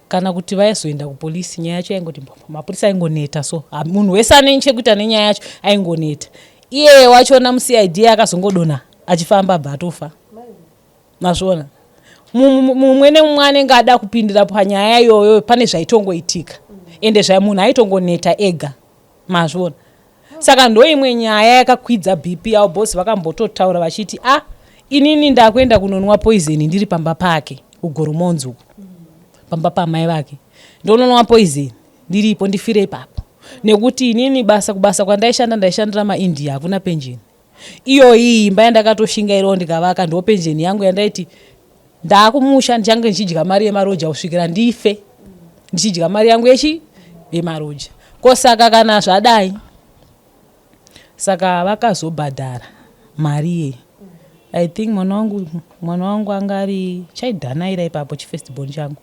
kana kuti vaizoenda kupolisi, nyaya yacho yaingoti mapurisa aingoneta. So munhu wese ane chekuita nenyaya yacho aingoneta. Iye wachona muCID akazongodonha achifamba, abva atofa. Mazviona, mumwe nemumwe anenge ada kupindira panyaya iyoyo, pane zvaitongoitika, ende zva munhu aitongoneta ega. Mazviona? Saka ndo imwe nyaya yakakwidza BP yavo boss. Vakambototaura vachiti, "A ah, inini ndakuenda kunonwa poison ndiri pamba pake kuGoromonzi uku, pamba pamai vake, ndononwa poison ndiripo, ndifire ipapo, nekuti inini basa kubasa kwandaishanda, ndaishandira maIndia, hakuna penjeni. Iyoyi imba yandakatoshingairawo ndikavaka ndo penjeni yangu yandaiti ndaakumusha, ndichange ndichidya mari yemaroja kusvikira ndife, ndichidya mari yangu yechi yemaroja. Ko saka kana zvadai?" Saka vakazobhadhara mari iye. I think mwana wangu anga ari chaidhanaira ipapo, chifirstborn changu.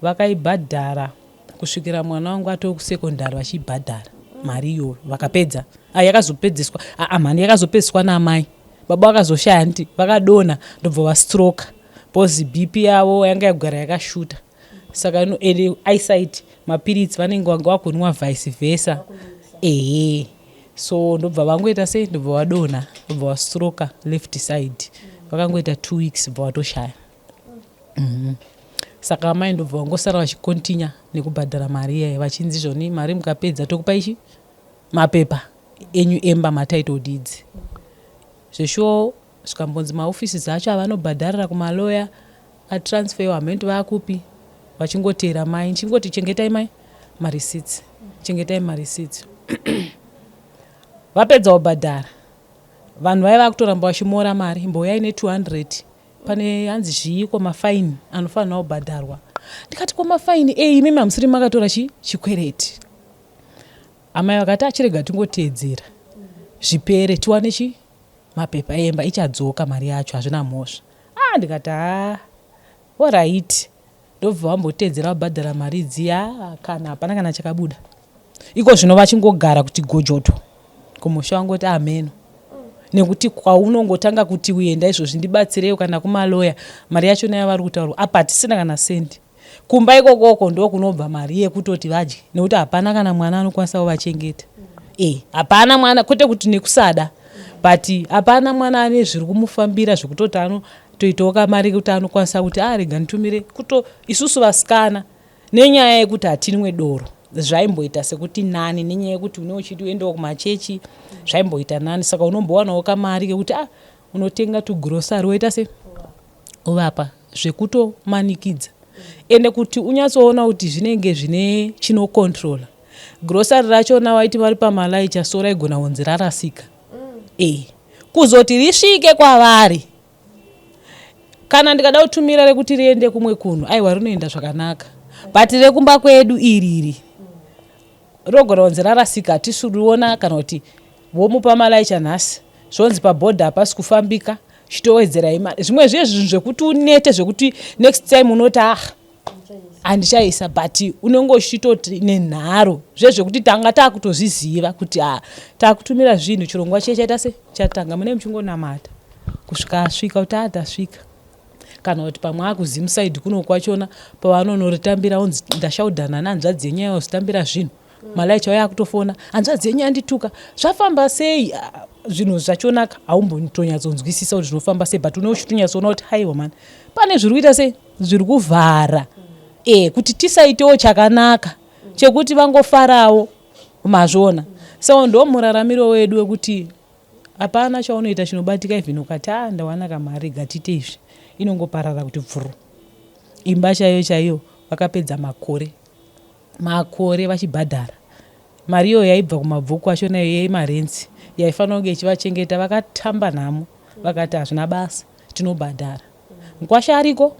Vakaibhadhara kusvikira mwana wangu atoo kusekondari, vachibhadhara mari iyoyo. Vakapedza. Ah, yakazopedziswa aa mhani, yakazopedziswa naamai. Baba vakazoshaya, nditi vakadonha, ndobva vastroka because BP yavo yanga yagara yakashuta. Saka ende eyesight, mapiritsi vanenge vanga vakunwa vice versa, ehe. So ndobva vangoita sei, ndobva vadonha, ndobva vastroka left side. Vakangoita 2 weeks, bva vatoshaya. Saka amai ndobva vangosara vachikontinya nekubhadhara mari iyaya, vachinzi zvoni, "Mari mukapedza tokupa ichi mapepa enyu emba, matitle deeds." Zveshuwo zvikambonzi maofisi acho avanobhadharira kumaloya atransferwa, hamenti vaakupi, vachingoteera mai, ndichingoti, "Chengetai mai mareceipts, chengetai mareceipts." Vapedza kubhadhara, vanhu vaiva kutoramba vachimora mari, "Imbouyai ne200, pane hanzi zviiko, mafaini anofanira kubhadharwa." Ndikati, "Ko mafaini ei? Imimi hamusiri makatora chi chikwereti?" Amai vakati achirega tingoteedzera zvipere tiwane chi mapepa emba ichadzoka mari yacho hazvina mhosva. Ah ndikati haa horaiti. Ndobva vamboteedzera vabhadhara mari dziya kana hapana kana chakabuda. Iko zvino vachingogara kuti gojoto kumusha wangoti ameno nekuti kwaunongotanga kuti uenda izvozvi ndibatsireyo kana kumaloya mari yacho nayo vari kutaurwa apa hatisina kana sendi kumba ikokoko ndokunobva mari yekutoti vadye nekuti hapana kana mwana anokwanisa kuvachengeta e hapana mwana kwete kuti nekusada but hapana mwana ane zviri kumufambira zvekutoti anotoitawo kamari kekuti anokwanisa kuti arega ah, nditumire kuto isusu vasikana Nenyaya yekuti hatinwe doro zvaimboita sekuti nani nenyaya yekuti une uchiti uendewo kumachechi zvaimboita nani saka unombowanawo kamari kekuti ah unotenga tugrosari woita se uvapa zvekutomanikidza ende kuti unyatsoona kuti zvinenge zvine chinocontrola grosari rachona waiti vari pamalaicha so raigona kunzi rarasika mm. e kuzoti risvike kwavari Kana ndikada kutumira rekuti riende kumwe kunhu aiwa rinoenda zvakanaka but rekumba kwedu iri iri rogona kunzi rarasika hatisi kuriona kana kuti vomupa malaicha nhasi zvonzi pabhodha hapasi kufambika chitowedzerai mari zvimwe zviye zvinhu zvekuti unete zvekuti next time unoti ah handichaisa but unenge uchitoti nenharo zvezvekuti tanga takutozviziva kuti a takutumira zvinhu chirongwa chiye chaita se chatanga mune muchingonamata kusvika asvika kuti a tasvika kana kuti pamwe akuzimusaidi kuno kwachona pavanonoritambira onzi ndashaudhana nehanzvadzi yenyu yayozitambira zvinhu malaicha uya akutofona hanzvadzi yenyu yandituka zvafamba sei ah, zvinhu zvachonaka haumbotonyatsonzwisisa kuti zvinofamba sei but une uchitonyatsoona kuti haiwa mani pane zviri kuita sei zviri kuvhara e kuti tisaitewo chakanaka chekuti vangofarawo mazviona so ndo muraramiro wedu wekuti hapana chaunoita chinobatika even ukati a ah, ndawana kamari gatiite izvi inongoparara kuti bvuru imba chaiyo chaiyo vakapedza makore makore vachibhadhara mari iyoyo yaibva kumabhuku acho nayo yemarenzi yaifanira kunge ichivachengeta vakatamba nhamo vakati hazvina basa tinobhadhara Mkwasha ariko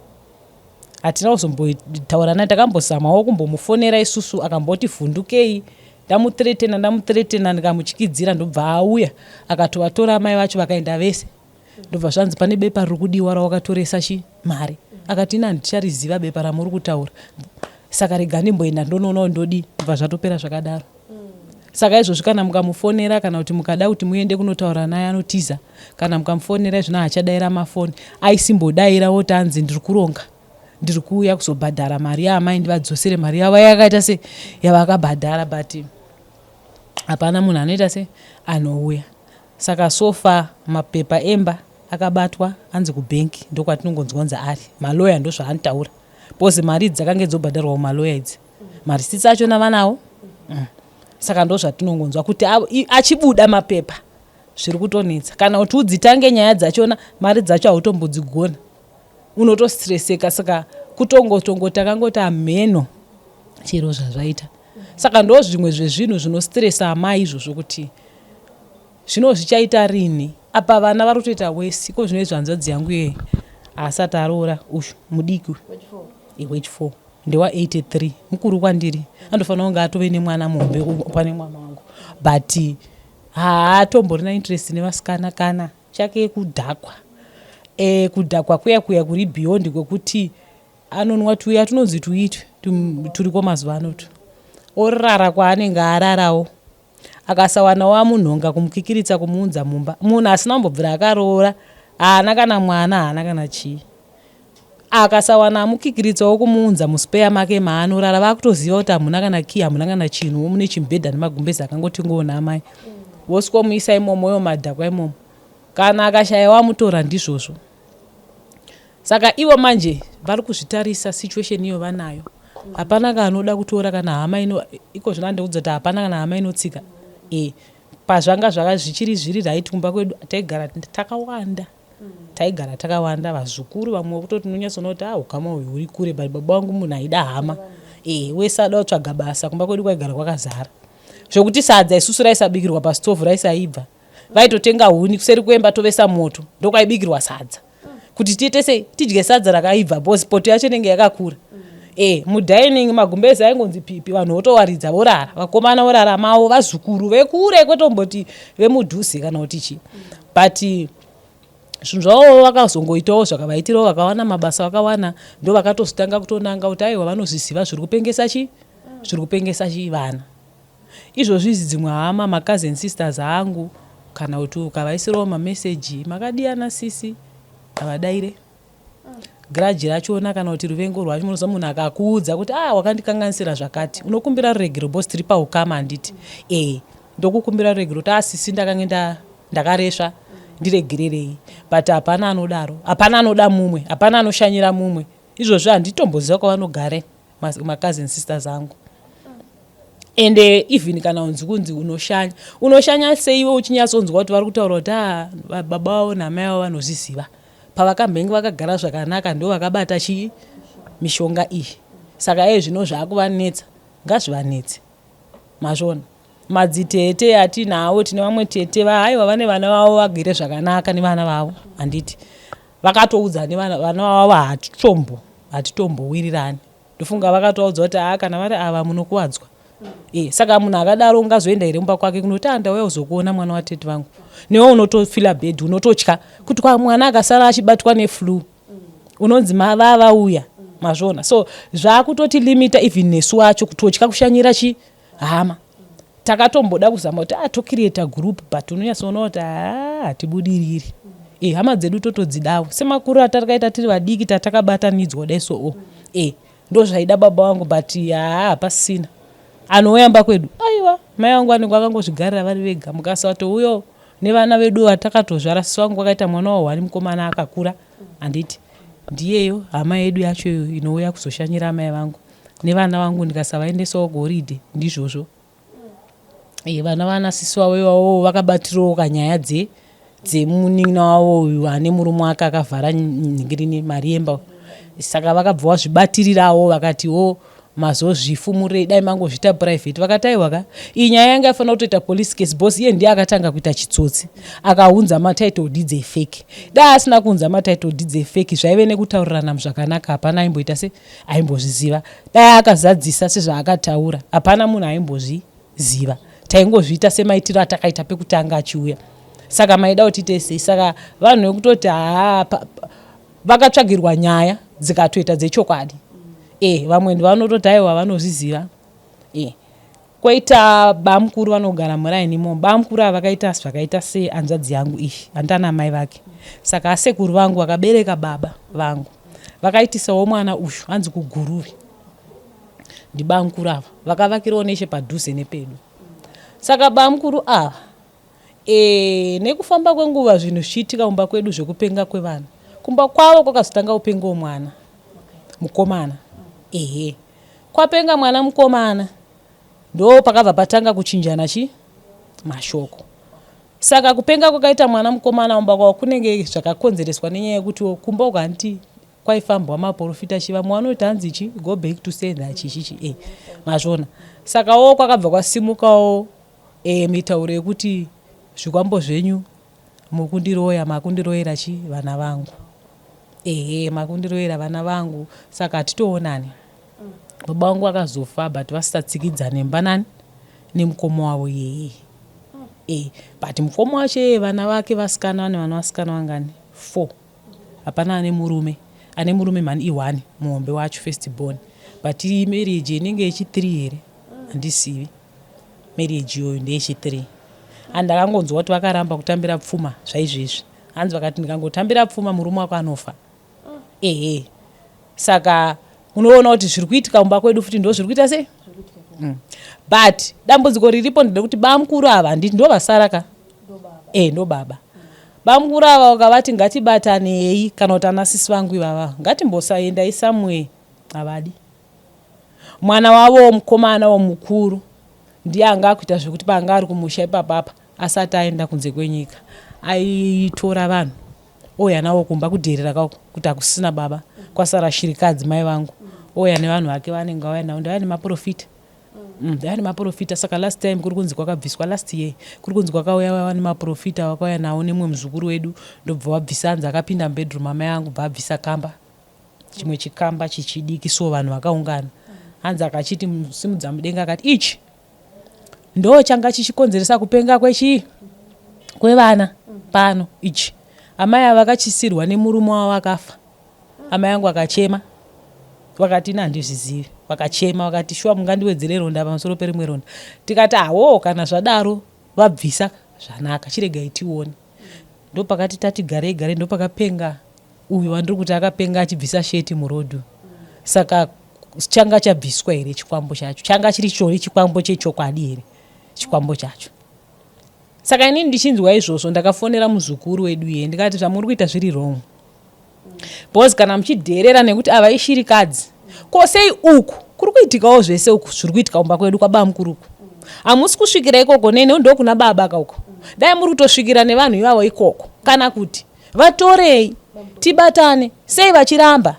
hatina kuzombotaura naye takambozamawo kumbomufonera isusu akamboti vhundukei ndamutretena ndamutretena ndikamuty'idzira ndobva auya akatovatora amai vacho vakaenda vese ndobva zvanzi pane bepa riri kudiwa rawakatoresa chi mari akati ini handichariziva bepa ramuri kutaura saka rega ndimboenda ndonoonawo ndodii ndobva zvatopera zvakadaro Saka izvozvi kana mukamufonera kana kuti mukada kuti muende kunotaura naye anotiza. Kana mukamufonera izvona haachadaira mafoni. Aisimbodaira woti anzi ndiri kuronga ndiri kuuya kuzobhadhara mari yaamai ndivadzosere mari yavo yakaita se yavakabhadhara but hapana munhu anoita se anouya. Saka so far mapepa emba akabatwa anzi kubhenki ndokwatinongonzwa kunzi ari. Maloya ndozvaanotaura because mari idzi dzakange dzobhadharwa kumaloya idzi. Marisitsi achona vanawo mm. Saka ndozvatinongonzwa kuti achibuda mapepa zviri kutonetsa kana kuti udzitange nyaya dzachona mari dzacho hautombodzigona unotostreseka saka kutongotongo takangoti amheno chero zvazvaita saka ndo zvimwe zvezvinhu zvinostresa amai izvozvo kuti zvino zvichaita rini apa vana vari kutoita wesi ko zvino izvo hanzvadzi yangu yeye haasati aroora uyu mudiki uyu wechi4 ndewa 83 mukuru kwandiri andofanira kunge atove nemwana muhombe pane mwana wangu but haatomborina interest nevasikana kana chake kudhakwa e, kudhakwa kuya kuya kuri beyond kwekuti anonwa tuya tunonzi tuitwi turiko mazuva ano tu orara kwaanenge ararawo akasawanawo amunhonga kumukikiritsa kumuunza mumba munhu asina kumbobvira akaroora haana kana mwana haana kana chii Akasawana amukikiritsawo kumuunza muspeya make maanorara vakutoziva kuti hamuna kana key hamuna kana chinhu mune chimubhedha nemagumbezi akangoti ngoona amai vosikomuisa imomo iwo madhakwa imomo kana akashaya wamutora ndizvozvo saka ivo manje vari kuzvitarisa situation iyo vanayo hapana kaanoda kutora kana hama ino iko zvino andiudza kuti hapana kana hama inotsika e pazvanga zvaka zvichiri zviri right kumba kwedu taigara takawanda Taigara takawanda vazukuru vamwe vekutoti unonyatsoona kuti ah ukama uyu huri kure but baba vangu munhu aida hama eh wese ada kutsvaga basa kumba kwedu kwaigara kwakazara zvekuti sadza isusu raisabikirwa pastovhu raisaibva vaitotenga huni kuseri kwemba tovesa moto ndokwaibikirwa sadza kuti tiite sei tidye sadza rakaibva because poto yacho inenge yakakura E, mudining magumbezi aingonzi pipi, vanhu votowaridza vorara, vakomana vorara mavo, vazukuru vekure, kwetomboti vemudhuze kana kuti chii. But zvinhu zvavo vakazongoitawo zvakavaitirawo, vakawana mabasa vakawana, ndo vakatozotanga kutonanga kuti aiwa, vanozviziva zviri kupengesa chii, zviri kupengesa chii vana. Izvozvi idzi dzimwe hama, macousin sisters angu, kana kuti ukavaisirawo mameseji, "Makadiyana sisi?" havadaire. Grudge rachona kana kuti ruvengo rwacho, munoziva munhu akakuudza kuti, "Ah, wakandikanganisira zvakati," unokumbira ruregero because tiri paukama, handiti? E, ndokukumbira ruregero kuti, "Asisi, ndakange ndakaresva, ndiregererei." But hapana anodaro, hapana anoda mumwe, hapana anoshanyira mumwe. Izvozvo handitomboziva kwavanogare macousin sisters angu. Ende even kana unzi kunzi unoshanya, unoshanya seiwe uchinyatsonzwa kuti vari kutaura kuti a ah, baba vavo namai vavo vanozviziva, pavakambenge vakagara zvakanaka, ndo vakabata chii, mishonga iyi. Saka iye zvino zvaakuvanetsa, ngazvivanetse. Mazvona, madzitete atinawo, tine vamwe tete vahaiwa vane vana vavo vagere zvakanaka nevana vavo, handiti? Vakatoudza nevana vana vavo, hatitombowirirani. Ndofunga vakatoudza kuti, "Haa, kana vari ava munokuwadzwa." E, saka munhu akadaro ungazoenda here mumba kwake kunoti, "A, ndauya kuzokuona, mwana watete vangu"? Newe unotofila bad, unototya kuti kwa mwana akasara achibatwa neflu, unonzi vavauya. Mazvona? So zvakutoti limita even nesu wacho kutotya kushanyira chi hama. Takatomboda kuzama kuti a tocreata group, but unonyatsoona kuti haa, hatibudiriri. E, hama dzedu totodzidawo semakuru atakaita tiri vadiki, tatakabatanidzwa dai so o e ndo zvaida baba vangu, but haa, hapasisina anouyamba kwedu. Aiwa, mai vangu vanenge vakangozvigarira vari vega. Mukasatouyawo nevana vedu vatakatozvara, sisi vangu vakaita mwana wahwani mukomana akakura, handiti? Ndiyeyo hama yedu yacho inouya kuzoshanyira amai vangu nevana vangu. Ndikasavaendesawo goridhe, ndizvozvo. E, vana vana sisi vavo ivavo vakabatirawo kanyaya dzemunin'ina wavo uyu ane murume wake akavhara nhingirini mari yemba. Saka vakabva vazvibatirirawo, vakatiwo, "Mazozvifumurei? Dai mangozviita private." Vakati, "Aiwa ka, iyi nyaya yanga yafanira kutoita police case because iye ndiye akatanga kuita chitsotsi, akaunza matitle deeds efake. Dai asina kuunza matitle deeds efake, zvaive nekutaurirana zvakanaka, hapana aimboita se aimbozviziva. Dai akazadzisa sezvaakataura, hapana munhu aimbozviziva. Taingozviita semaitiro atakaita pekutanga achiuya. Saka maida kuti tiite sei?" Saka vanhu vekutoti haa, vakatsvagirwa nyaya dzikatoita dzechokwadi. E, vamwe vanototi aiwa, vanozviziva. E, kwoita bamukuru vanogara muraini imomo. Bamukuru ava vakaita zvakaita sehanzvadzi yangu iyi, handana mai vake. Saka asekuru vangu vakabereka baba vangu vakaitisawo mwana uyu, hanzi kuGuruve, ndibamukuru ava vakavakirawo nechepadhuze nepedu. Saka bamukuru ava e, nekufamba kwenguva zvinhu zvichiitika kumba kwedu zvekupenga kwevana, kumba kwavo kwakazotanga kupengawo mwana mukomana. Ehe, kwapenga mwana mukomana, ndo pakabva patanga kuchinjana chi mashoko. Saka kupenga kwakaita mwana mukomana mumba kwavo kunenge zvakakonzereswa nenyaya yekuti kumba uko handiti kwaifambwa maprofita chi, vamwe vanoti hanzi chi go back to sender chichichi. E, mazvona? Sakawo kwakabva kwasimukawo e, mitauro yekuti zvikwambo zvenyu mukundiroya, makundiroyera chi vana vangu. Ehe, makundiroyera vana vangu. Saka hatitoonani. Baba vangu vakazofa, but vasisatsikidza mba nani nemukoma wavo iyeye. E, but mukoma wacho iyeye, vana vake vasikana, vane vana vasikana vangani? Four. Hapana ane murume. Ane murume mhani i1, muhombe wacho, first born, but marriage inenge yechi3 here, handisivi. Marriage iyoyo ndeyechi3. Andakangonzwa kuti vakaramba kutambira pfuma zvaizvezvi, hanzi vakati, "Ndikangotambira pfuma, murume wako anofa." Ehe, saka unoona kuti zviri kuitika kumba kwedu futi ndo zviri kuita sei. But dambudziko riripo nderekuti bamukuru ava, handiti ndo vasara ka? E, ndo baba. Bamukuru ava ukavati ngatibatanei, kana kuti ana sisi vangu ivava, ngatimbosaendai somewhere, havadi. Mwana wavo mukomana womukuru ndiye anga akuita zvekuti paanga ari kumusha ipapapa, asati aenda kunze kwenyika, aitora vanhu ouya navo kumba, kudherera kako kuti hakusisina baba, kwasara shirikadzi mai vangu, ouya nevanhu vake vanenge vauya navo, ndauya nemaprofita. Ndauya nemaprofita. Saka last time kuri kunzi kwakabviswa, last year kuri kunzi kwakauya vava nemaprofita, vakauya nawo nemumwe muzukuru wedu, ndobva wabvisa, hanzi akapinda mubedroom amai angu, bva abvisa kamba. Chimwe chikamba chichidiki so vanhu vakaungana. Hanzi akachiti simudza mudenga akati ichi ndo changa chichikonzeresa kupenga kwechii kwevana pano ichi. Amai ava vakachisirwa nemurume wavo akafa. Amai angu akachema vakati ini handizvizivi. Vakachema vakati shuwa mungandiwedzere ronda pamusoro perimwe ronda. Tikati hawoo kana zvadaro vabvisa zvanaka chiregai tione. Ndopakati tati garei garei ndopakapenga uyu wandiri kuti akapenga achibvisa sheti muroad saka changa chabviswa here chikwambo chacho changa chiri chori chikwambo chechokwadi here chikwambo chacho saka inini ndichinzwa izvozvo ndakafonera muzukuru wedu iye ndikati zvamuri kuita zviri wrong because kana muchidherera nekuti ava ishirikadzi ko sei uku kuri kuitikawo zvese uku zviri kuitika kumba kwedu kwabamukuru uku hamusi kusvikira ikoko nene ndokuna baba ka uko dai muri kutosvikira nevanhu ivavo ikoko kana kuti vatorei tibatane sei vachiramba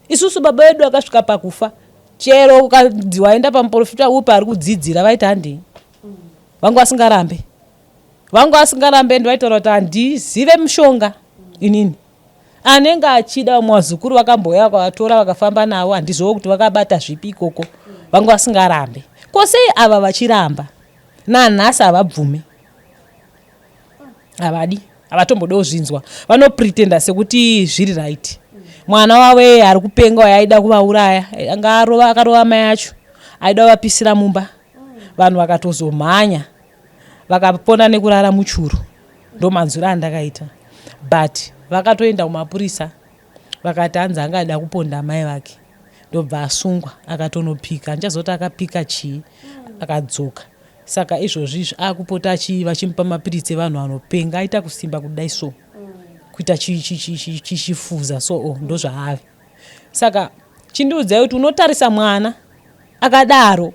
isusu baba vedu akasvika pakufa chero ukanzi waenda pamuprofita upi ari kudzidzira vaiti handei vangu vasingarambe vangu vasingarambe and vaitaura kuti handizive mushonga inini anenge achida vamwe vazukuru vakambouya vakavatora vakafamba navo handizivo kuti vakabata zvipi ikoko vangu vasingarambe ko sei ava vachiramba nanhasi havabvume havadi havatombodawo zvinzwa vanopretenda sekuti zviri right mwana wavo eye ari kupenga uyo aida kuvauraya anga arova akarova mai acho aida kuvapisira mumba vanhu vakatozomhanya vakapona nekurara muchuru ndomanzwiro andakaita but vakatoenda kumapurisa vakati hanzi anga ada kuponda amai vake ndobva asungwa akatonopika handichazoti akapika chii akadzoka Saka izvozvi izvi akupota achi vachimupa mapiritsi evanhu vanopenga aita kusimba kudai so kuita chifuza so oh, ndozvaave saka chindiudzai kuti unotarisa mwana akadaro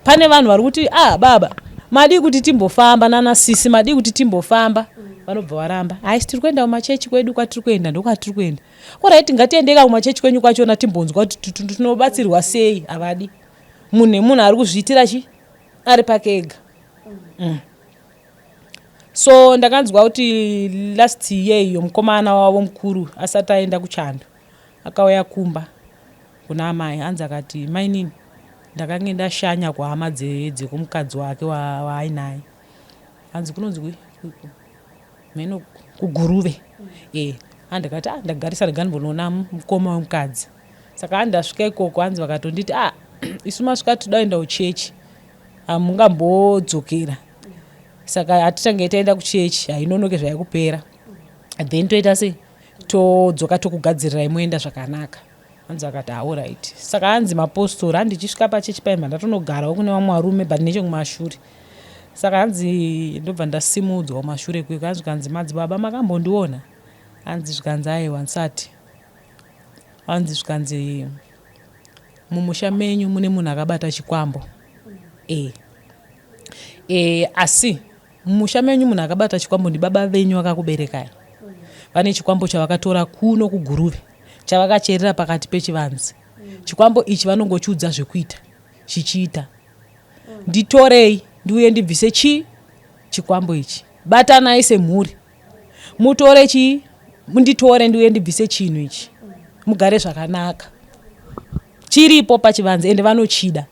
pane vanhu vari kuti ah baba madii kuti timbofamba nana sisi madii kuti timbofamba vanobva varamba haisi tiri kuenda kumachechi kwedu kwatiri kuenda ndokwatiri kuenda orit ngatiendeka kumachechi kwenyu kwachona timbonzwa kuti tinobatsirwa sei havadi munhu nemunhu ari kuzviitira chi ari pake ega mm. So ndakanzwa kuti last year iyo mukomana wavo mukuru asati aenda kuchando akauya kumba kuna amai hanzi akati mainini ndakange ndashanya kuhama dzekumukadzi wake waainaye hanzi kunonzi mheno kuguruve e handikati ah ndagarisa rega ndimbonoona mukoma wemukadzi Saka hanzi ndasvika ikoko hanzi vakatonditi ah isu masvika toda kuenda kuchechi hamungambodzokera saka hatitange taenda kuchechi hainonoke zvayakupera then toita sei todzoka tokugadzirirai moenda zvakanaka hanzi vakati aorit saka hanzi mapostori handichisvika pachechi paimba ndatonogarawo kune vamwe varume but nechekumashure saka hanzi ndobva ndasimudzwa kumashure kweko hanzi zvikanzi madzibaba makambondiona hanzi zvikanzi aiwa ndisati Hanzi zvikanzi mumusha menyu mune munhu akabata chikwambo e. E, asi mumusha menyu munhu akabata chikwambo ndibaba venyu vakakuberekai vane chikwambo chavakatora kuno kuguruve chavakacherera pakati pechivanze chikwambo ichi vanongochiudza zvekuita chichiita nditorei ndiuye ndibvise chii chikwambo ichi batanai semhuri mutore chii munditore ndiuye ndibvise chinhu ichi mugare zvakanaka chiripo pachivanze ende vanochida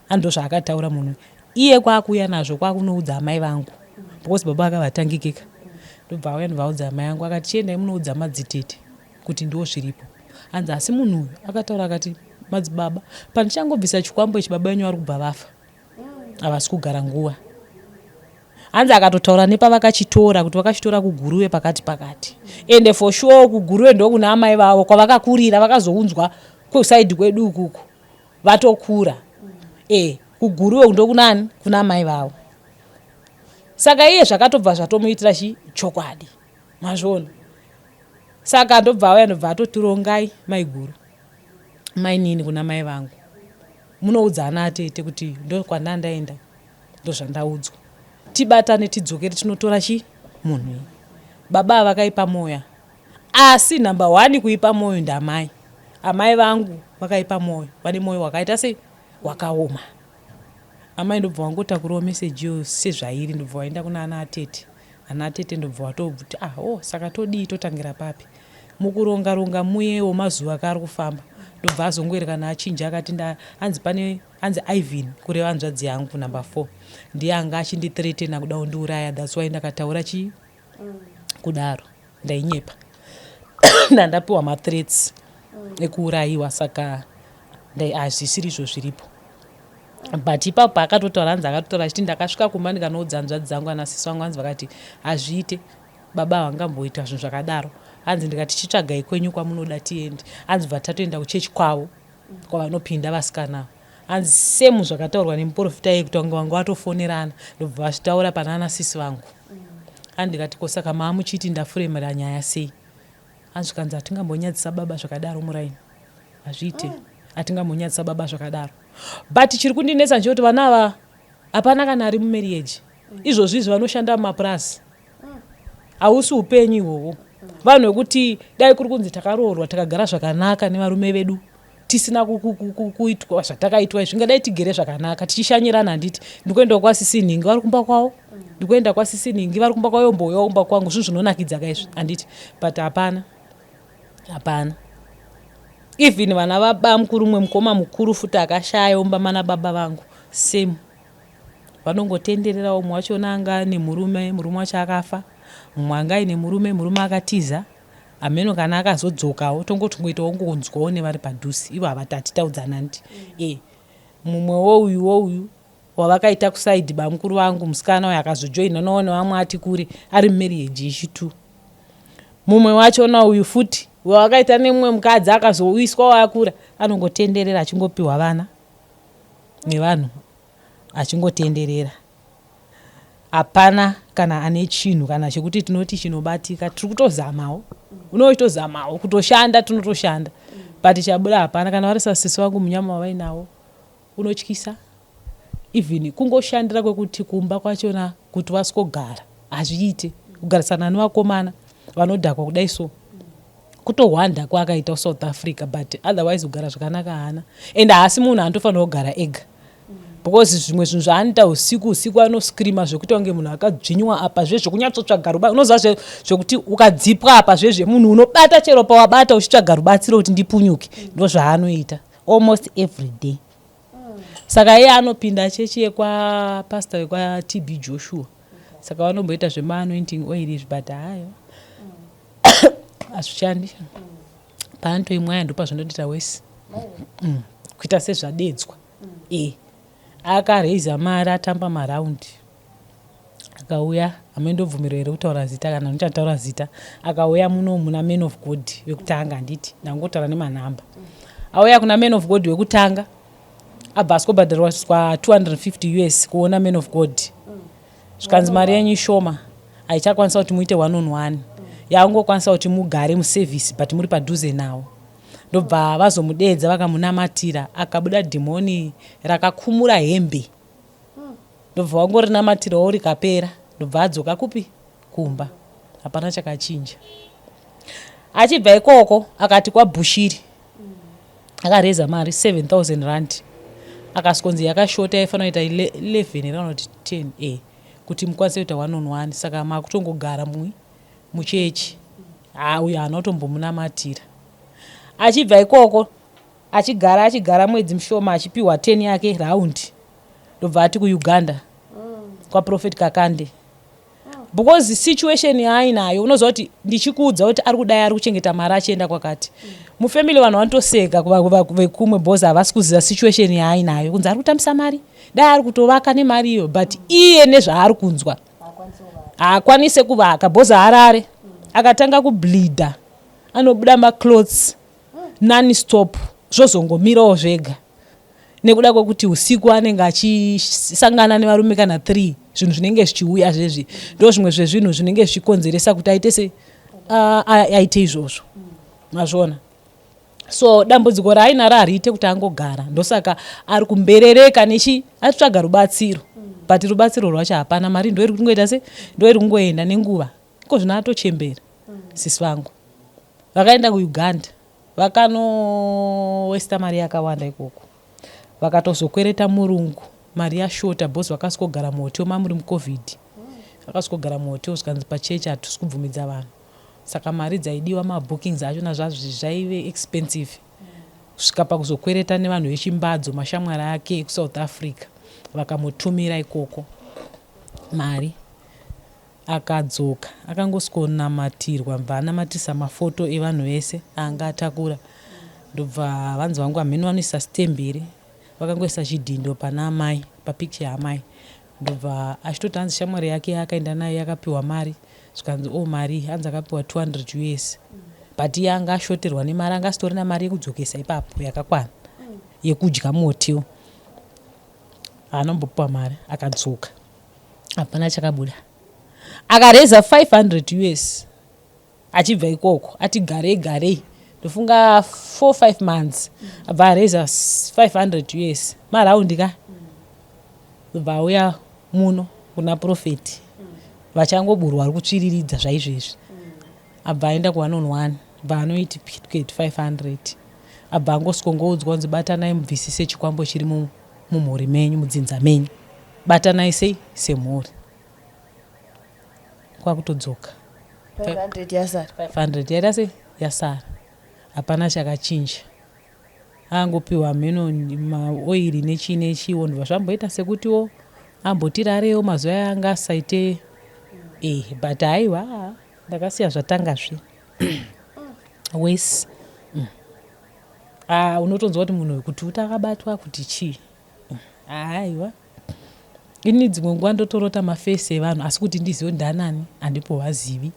ando zvaakataura munhu iye kwakuuya nazvo kwakunoudza amai vangu because baba akavatangikika ndobva auya ndobva amai vangu akati chiendai munoudza madzitete kuti ndiwo zviripo hanzi asi munhu uyu akataura akati madzibaba pandichangobvisa chikwambo ichi baba venyu vari kubva vafa havasi kugara nguva hanzi akatotaura nepavakachitora kuti vakachitora kuguruve pakati pakati ende for sure kuguruve ndokuna amai vavo kwavakakurira vakazounzwa kusaidi kwedu ukuku vatokura e kuguruve ndokunani kuna amai vavo saka iye zvakatobva zvatomuitira chi chokwadi mazviona saka ndobva auya ndobva atotirongai maiguru mainini kuna mai vangu munoudza ana atete kuti ndokwandandaenda ndozvandaudzwa tibatane tidzokere tinotora chi munhu iyi baba ava vakaipa moyo asi number one kuipa moyo ndamai amai vangu vakaipa moyo vane moyo wakaita sei wakaoma amai ndobva wangotakurawo meseji iyo sezvairi ndobva waenda kuna ana atete ana atete ndobva watobvuti ah oh saka todii totangira papi Mukuronga ronga muyewo mazuva ka ari kufamba ndobva azongoerekana achinja akati nda hanzi pane hanzi Ivan kureva hanzvadzi yangu number 4 ndiye anga achindithreatena kuda kundiuraya that's why ndakataura chii kudaro ndainyepa ndandapiwa mathreats ekuurayiwa saka hazvisiri izvo zviripo but ipapo paakatotaura hanzi akatotaura achiti ndakasvika kumba ndikanoudza hanzvadzi dzangu anasisi vangu hanzi vakati hazviite baba havangamboita zvinhu zvakadaro hanzi ndikati chitsvagai kwenyu kwamunoda tiende hanzi bva tatoenda kuchechi kwavo kwavanopinda vasikana hanzi semu zvakataurwa nemuprofita iye kuti vange vanga vatofonerana ndobva vazvitaura pana ana sisi vangu hanzi ndikati ko saka maamuchiti ndafuremera nyaya sei hanzi zvikanzi hatingambonyadzisa baba zvakadaro muraini hazviite hatingambonyadzisa baba zvakadaro but chiri kundinetsa ndechekuti vana ava hapana kana ari mumarriage izvozvi izvi vanoshanda mumapurazi hausi upenyu ihwohwo vanhu vekuti dai kuri kunzi takaroorwa takagara zvakanaka nevarume vedu tisina kuitwa zvatakaitwa izvi ngadai tigere zvakanaka tichishanyirana handiti ndikuenda kwasisi nhingi vari kumba kwavo ndikuenda kwasisi nhingi vari kumba kwavo mbouyawo kumba kwangu zvinhu zvinonakidza ka izvi handiti but hapana hapana even vana vabamukuru umwe mukoma mukuru futi akashaya umba mana baba vangu same vanongotenderera umwe wachona anga ane murume murume wacho akafa mumwe anga aine murume murume akatiza hameno kana akazodzokawo tongotingoitawo ngonzwawo nevari padhuze ivo havati hatitaudzana ndi e mumwewo uyuwo uyu wavakaita kusaidi bamukuru vangu musikana uyo akazojoina nowo nevamwe ati kure ari mumarriage yechitu mumwe wachona uyu futi wavakaita nemumwe mukadzi akazouyiswa waakura anongotenderera achingopiwa vana nevanhu achingotenderera hapana kana ane chinhu kana chekuti tinoti chinobatika tiri kutozamawo unochitozamawo kutoshanda tinotoshanda but chabuda hapana kana vari sasisi vangu munyama wavainawo unotyisa even kungoshandira kwekuti kumba kwachona kuti vasikogara hazviite kugarisana nevakomana vanodhakwa kudai so kutohwanda kwaakaita kusouth africa but otherwise kugara zvakanaka haana and haasi munhu anotofanira kugara ega because zvimwe zvinhu zvaanoita usiku usiku anoscreama zvekuita kunge munhu akadzvinywa apa zve zvekunyatsotsvaga ruba unoziva zvekuti ukadzipwa apa zvezve munhu unobata chero pawabata uchitsvaga rubatsiro kuti ndipunyuke ndo zvaanoita almost every day saka iye anopinda chechi yekwapastor wekwatb joshua saka vanomboita zvemaanointing oil izvi but hayo hazvishandi paanotoimwaya ndopazvinondoita wesi mm. kuita sezvadedzwa e akareiza mari atamba maraundi akauya hamendobvumirwa here kutaura zita kana ndichataura zita akauya muno muna man of god wekutanga handiti ndangotaura nemanhamba auya kuna man of god wekutanga abva asikobhadharwa 250 us kuona man of god zvikanzi mari yenyu ishoma haichakwanisa kuti muite one on one yaungokwanisa kuti mugare muservice but muri padhuze nawo ndobva vazomudeedza vakamunamatira akabuda dhimoni rakakumura hembe ndobva wangorinamatirawo rikapera ndobva adzoka kupi kumba hapana chakachinja achibva ikoko akati kwabushiri akareza mari 7000 rand akaskonzi yakashota yaifanira kuita 11 kana kuti 10 e kuti mukwanise kuita one on one saka makutongogara mui muchechi ha uyo haana kutombomunamatira achibva ikoko achigara achigara mwedzi mushoma achipiwa 10 yake round ndobva ati kuuganda kwaprofet kakande because situation yaainayo unoziva kuti ndichikuudza kuti ari kudai ari kuchengeta mari achienda kwakati mufamily vanhu vanotoseka vekumwe because havasi kuziva situation yaainayo kunzi ari kutambisa mari dai ari kutovaka nemari iyo but iye nezvaari kunzwa haakwanise kuvaka because harare akatanga kubleeda anobuda maclothes non stop zvozongomirawo zvega nekuda kwekuti usiku anenge achisangana nevarume kana 3 zvinhu zvinenge zvichiuya zvezvi ndo zvimwe zvezvinhu zvinenge zvichikonzeresa kuti aite se aite izvozvo mazviona so dambudziko raainaro hariite kuti angogara ndosaka ari kumberereka nechi achitsvaga rubatsiro but rubatsiro rwacho hapana mari ndo iri kungoita se ndo iri kungoenda nenguva iko zvino atochembera sisi vangu vakaenda kuuganda vakanowesta mari yakawanda ikoko vakatozokwereta murungu mari yashota because vakasvikogara muhotel mamuri mucovid vakasvikogara muhotel zvikanzi pachechi hatisi kubvumidza vanhu. Saka mari dzaidiwa mabookings acho nazvazvi zvaive expensive kusvika pakuzokwereta nevanhu vechimbadzo mashamwari ake ekuSouth Africa vakamutumira ikoko mari. Akadzoka akangosvikonamatirwa bva anamatisa mafoto evanhu vese aanga atakura ndobva vanzi vangu hameno vanoisa stamp here vakangoisa chidhindo pana amai papicture yaamai ndobva achitoti hanzi shamwari yake yaakaenda nayo yakapiwa mari zvikanzi oh mari hanzi akapiwa 200 us but iye anga ashoterwa nemari anga asitorina mari yekudzokesa ipapo yakakwana yekudya muhotel haana kumbopiwa mari akadzoka hapana chakabuda akareza 500 us achibva ikoko ati garei garei ndofunga 4 5 months abva areza 500 us maraundi ka ndobva auya muno kuna profeti vachangoburwa vari kutsviriridza zvaizvezvi abva aenda ku one on one bva anoiti pit 500 abva angosvikongoudzwa kunzi batanai mubvisise chikwambo chiri mumhuri menyu mudzinza menyu batanai sei semhuri kwakutodzoka 500 yasara 500 yaita sei yasara hapana chakachinja angopiwa mheno maoiri nechii nechiwo ndobva zvamboita sekutiwo ambotirarewo mazuva aya anga asaite eh but haiwa ndakasiya zvatangazve wese Ah, unotonzwa kuti munhu kuti uti akabatwa kuti chii aiwa ini dzimwe nguva ndotorota mafesi evanhu asi kuti ndizive kuti ndanani handipo vazivi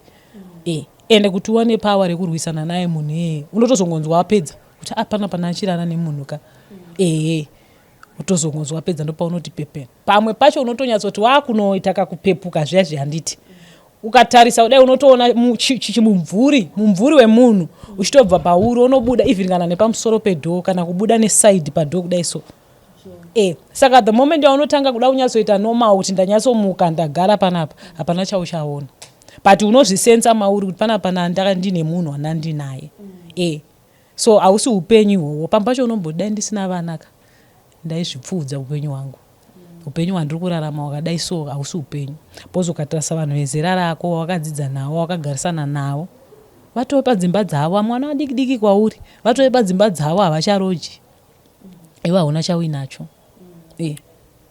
e ende kuti uwane power rekurwisana naye munhu iyeye unotozongonzwa wapedza kuti apana pana achirara nemunhu ka ehe utozongonzwa wapedza ndopaunoti pepe pamwe pacho unotonyatsoti wakunoita kakupepuka zviya zviya handiti ukatarisa kudai unotoona chimumvuri mumvuri wemunhu uchitobva pauri unobuda even kana nepamusoro pedoor kana kubuda neside padoor kudai so e saka the moment yaunotanga kuda kunyatsoita normal kuti ndanyatsomuka ndagara panapa hapana chauchaona but unozvisensa mauri kuti panapa ndanga ndine munhu wandandinaye e so hausi upenyu ihwohwo pamwe pacho unombodai ndisina vana ka ndaizvipfuudza upenyu hwangu upenyu hwandiri kurarama hwakadai so hausi upenyu because ukatarisa vanhu vezera rako wawakadzidza navo wakagarisana navo vatove padzimba dzavo vamwe vana vadiki diki kwauri vatove padzimba dzavo havacharoji iwe hauna chauinacho e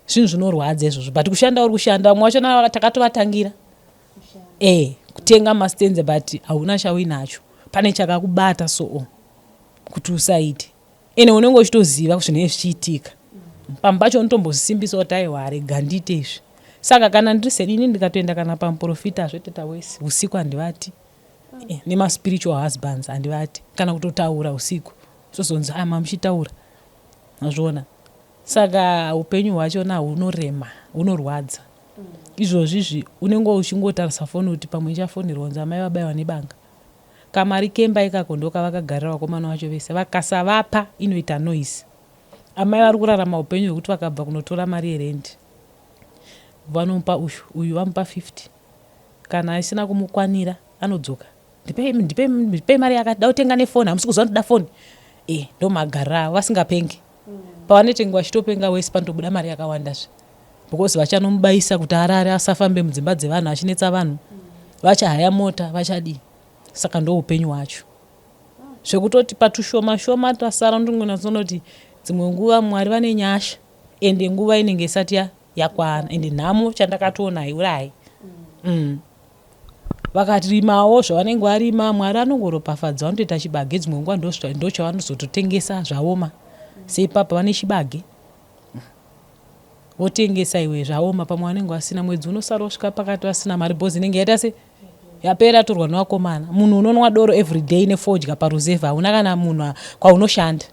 zvinhu zvinorwadza izvozvo but kushanda uri kushanda vamwe vacho takatovatangira e kutenga mastands but hauna chauinacho pane chakakubata soo kuti usaite ende unenge uchitoziva zvinenge zvichiitika pamwe pacho unotombozvisimbisa kuti aiwa rega ndiite izvi saka kana ndiri senini ndikatoenda kana pamuprofita zvotoita wese usiku handivati eh, nemaspiritual husbands handivati kana kutotaura usiku zvozonzi ama muchitaura azviona saka upenyu hwachona hunorema hunorwadza izvozvi izvi unenge uchingotarisa foni kuti pamwe ichafonerwa kunzi amai vabayiwa nebanga kamari kemba ikako ndokavakagarira vakomana vacho vese vakasavapa inoita noise amai vari kurarama upenyu hwekuti vakabva kunotora mari yerendi vanomupa uyu uyu vamupa 50 kana isina kumukwanira anodzoka ndipei mari yakati da kutenga nefoni hamusi kuziva ndoda foni e ndomagariro avo vasingapengi pavanetenge vachitopenga wese panotobuda mari yakawandazve because vachanomubayisa kuti arare asafambe mudzimba dzevanhu achinetsa vanhu vachahaya mota vachadii saka ndo upenyu hwacho zvekutoti patushoma shoma tasara ndingonyatsonoti dzimwe nguva mwari vane nyasha ende nguva inenge isati yakwana ende nhamo chandakatoona haiurayi Vakarimawo zvavanenge varima mwari anongoropafadza vanotoita chibage dzimwe nguva ndochavanozototengesA zvaoma seipapa vane chibage votengesa iwe zvaoma pamwe vanenge vasina mwedzi unosara usvika pakati vasina mari bhozi inenge yaita se yapera torwa nevakomana munhu unonwa doro everyday nefodya paruzevha hauna kana munhu kwaunoshanda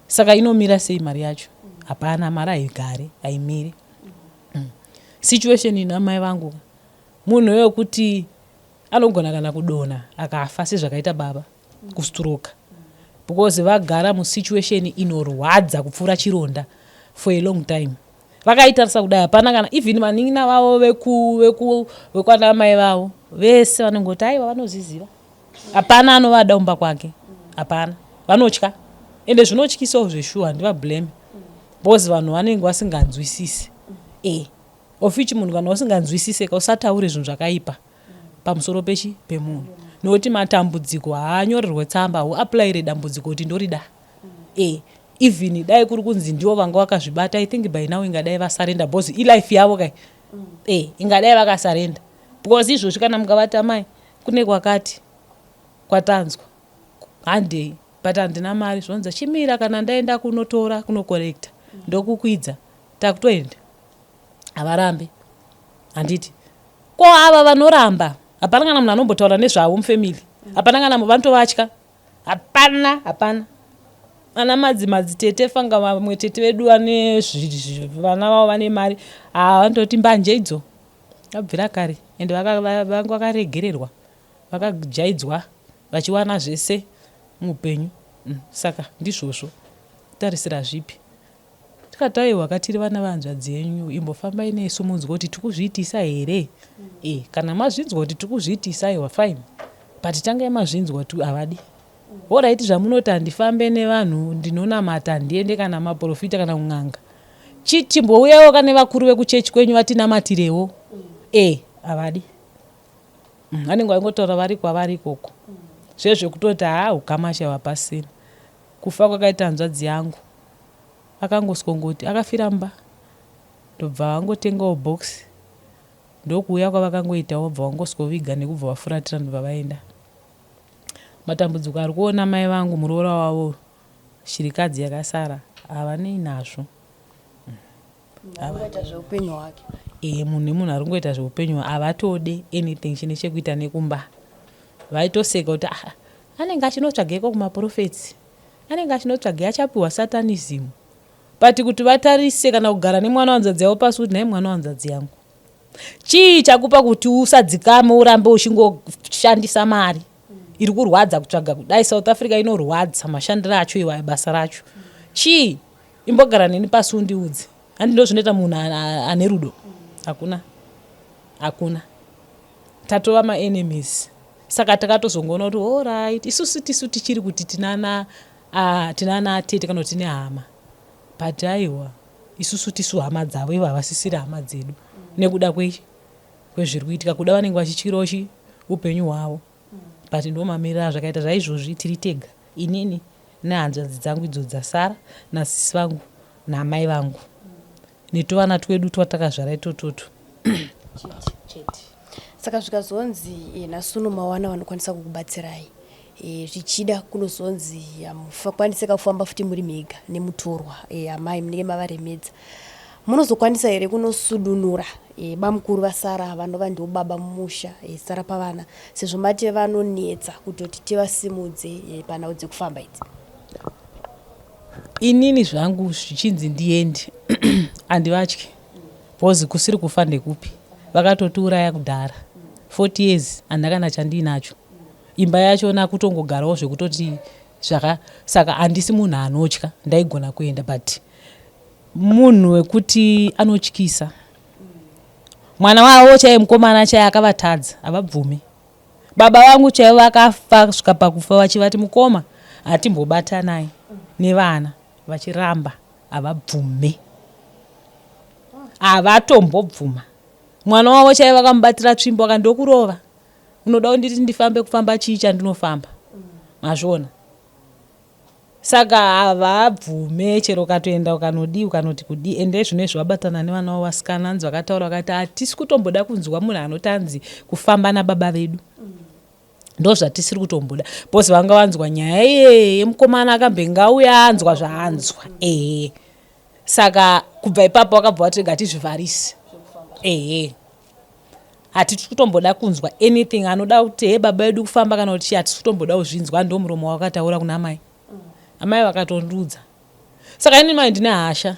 saka inomira sei mari yacho hapana mari haigari haimiri situation ina mai vangu munhu wekuti anogona kana kudonha akafa sezvakaita baba kustroka because vagara musituation inorwadza kupfuura chironda for a long time vakaitarisa kudai hapana kana even vanin'ina vavo vekwana mai vavo vese vanongoti aiwa vanozviziva hapana anovada kumba kwake hapana vanotya ende zvinotyisawo zveshuwa handivablame because vanhu vanenge vasinganzwisisi e of which munhu kana usinganzwisise ka usataure zvinhu zvakaipa pamusoro pechi pemunhu. Nokuti matambudziko haanyorerwe tsamba, hauapplyire dambudziko kuti ndorida. E even dai kuri kunzi ndivo vanga vakazvibata, I think by now ingadai vasarenda, because ilife yavo kai. E ingadai vakasarenda, because izvozvi kana mukavati, "Amai, kune kwakati kwatanzwa, handei," but handina mari, zvonzi, "Chimira, kana ndaenda kunotora, kunocollecta, ndokukwidza, takutoenda." Havarambi, handiti? Ko ava vanoramba, hapana kana munhu anombotaura nezvavo mufamily, hapana kana vanotovatya, hapana, hapana. Ana madzi madzitete fanga, vamwe tete vedu vane vana vavo vane mari, havanototi mbanje idzo abvira kare, ende vanga vakaregererwa, vakajaidzwa vachiwana zvese muupenyu. Saka ndizvozvo, tarisira zvipi? Tikati, "Aiwa, katiri vana vanzvadzi yenyu, imbofambai nesu munzwe kuti tikuzviitisa here." E kana mazvinzwa kuti tikuzviitisa, aiwa, fine, but tangai mazvinzwa kuti havadi. Alright, zvamunoti handifambe nevanhu, ndinonamata, handiende kana maprofita kana kun'anga, chimbouyawo kane vakuru vekuchechi kwenyu vatinamatirewo. E havadi. Vanenge vaingotaura vari kwavari ikoko, zvezvekutoti haa, ukama chaiwa pasina. Kufa kwakaita hanzvadzi yangu, akangoswongoti akafira mumba, ndobva vangotengawo box, ndokuuya kwavakangoitawo, bva vangoswoviga nekubva vafuratira, ndobva vaenda. Matambudziko ari kuona mai vangu, muroora wavo, shirikadzi yakasara, havanei nazvo. Angoita zveupenyu hwake. E munhu nemunhu ari kungoita zveupenyu, havatode anything chine chekuita nekumba. Vaitoseka kuti, "Ah, anenge achinotsvageko kumaprophets, anenge achinotsvage, achapiwa satanism." But kuti vatarise kana kugara nemwana wanzadzi yavo pasi kuti, "Nhai mwana wanzadzi yangu, chii chakupa kuti usadzikame, urambe uchingoshandisa mari iri kurwadza kutsvaga kudai? South Africa inorwadza, mashandiro acho iwayo, basa racho chii? Imbogara neni pasi undiudze." Handi ndo zvinoita munhu ane rudo? Hakuna, hakuna, tatova maenemies. Saka takatozongoona kuti alright, isusu tisu tichiri kuti tinana tinana tete kana kuti tine hama, but aiwa, isusu tisu hama dzavo, ivo havasisiri hama dzedu nekuda kwezviri kuitika. Kuda vanenge vachityirawo chi upenyu hwavo, but ndo mamiriro azvakaita zvaizvozvi. Tiri tega, inini nehanzvadzi dzangu idzo dzasara, nasisi vangu namai vangu, netuvana twedu twatakazvara itototo. Chete. Saka zvikazonzi nhasi uno mawana vanokwanisa kukubatsirai, zvichida kunozonzi hamukwanisika kufamba futi muri mega nemutorwa, amai munenge mavaremedza, munozokwanisa here kunosudunura bamukuru vasara, vanova ndiwo baba mumusha, sara pavana, sezvo mati vanonetsa kutoti tivasimudze panhau dzekufamba idzi? Inini zvangu, zvichinzi ndiende, handivatyi, because kusiri kufa ndekupi? Vakatotiuraya kudhara. 40 years handina kana chandiinacho, imba yachona kutongogarawo zvekutoti zvaka. Saka handisi munhu anotya, ndaigona kuenda, but munhu wekuti anotyisa, mwana wavo chaiye, mukomana chaiye akavatadza, havabvumi. Baba vangu chaivo vakafa kusvika pakufa vachivati, "Mukoma, hatimbobatanai nevana," vachiramba, havabvume, havatombobvuma. Mwana wavo chaivo vakamubatira tsvimbo, akandokurova, "Unoda kunditi ndifambe? Kufamba chii chandinofamba?" Mazviona? Saka havabvume, chero ukatoenda ukanodii, ukanoti kudii. Ende zvinezvi vabatana nevana vavo vasikana, hanzi vakataura vakati, "Hatisi kutomboda kunzwa munhu anoti anzi kufamba nababa vedu, ndo zvatisiri kutomboda," because vanga vanzwa nyaya iye yemukomana akambenge auya, anzwa zvaanzwa. Ehe, saka kubva ipapo vakabva vati, "Ngatizvivharise, ehe, hatisi kutomboda kunzwa anything anoda kuti he baba vedu kufamba kana kuti chii, hatisi kutomboda kuzvinzwa." Ndo muromo wakataura kuna mai, amai vakatondiudza. Saka ini mai ndine hasha,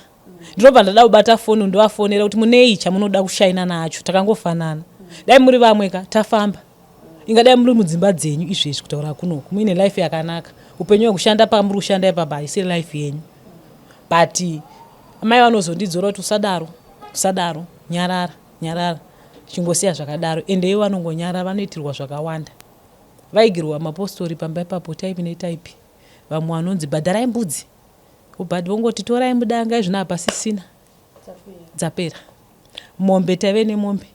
ndinobva ndada kubata foni ndovafonera kuti, "Munei chamunoda kushaina nacho? Takangofanana, dai muri vamwe ka tafamba, ingadai muri mudzimba dzenyu izvezvi kutaura kunoku, muine life yakanaka. Upenyu hwekushanda pamuri kushanda ipapa haisiri life yenyu." But amai vanozondidzora kuti, "Usadaro, usadaro, nyarara, nyarara, chingosiya zvakadaro." Ende ivo vanongonyarara, vanoitirwa zvakawanda, vaigirwa mapostori pamba ipapo, type netype. Vamwe vanonzi, "Bhadharai mbudzi," ubhadhi vongoti, "Torai mudanga." Izvino hapasisina, dzapera mombe. Taive nemombe.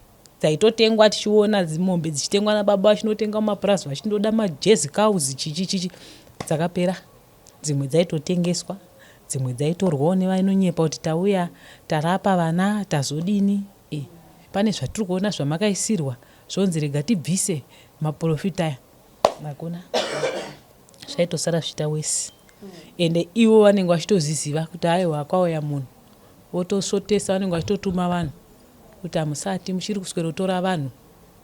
Dzaitotengwa tichiona dzimombe dzichitengwa nababa vachinotenga mumapurazi vachindoda majezi cows chichi chichi dzakapera. Dzimwe dzaitotengeswa, dzimwe dzaitorwawo nevanonyepa kuti tauya tarapa vana tazodini. E, pane zvatiri kuona zvamakaisirwa zvonzi rega tibvise maporofita aya. Hakuna. Zvaitosara zvichiita wesi. Ende ivo vanenge vachitoziziva kuti aiwa kwauya munhu. Votosvotesa vanenge vachitotuma vanhu kuti hamusati muchiri kuswerotora vanhu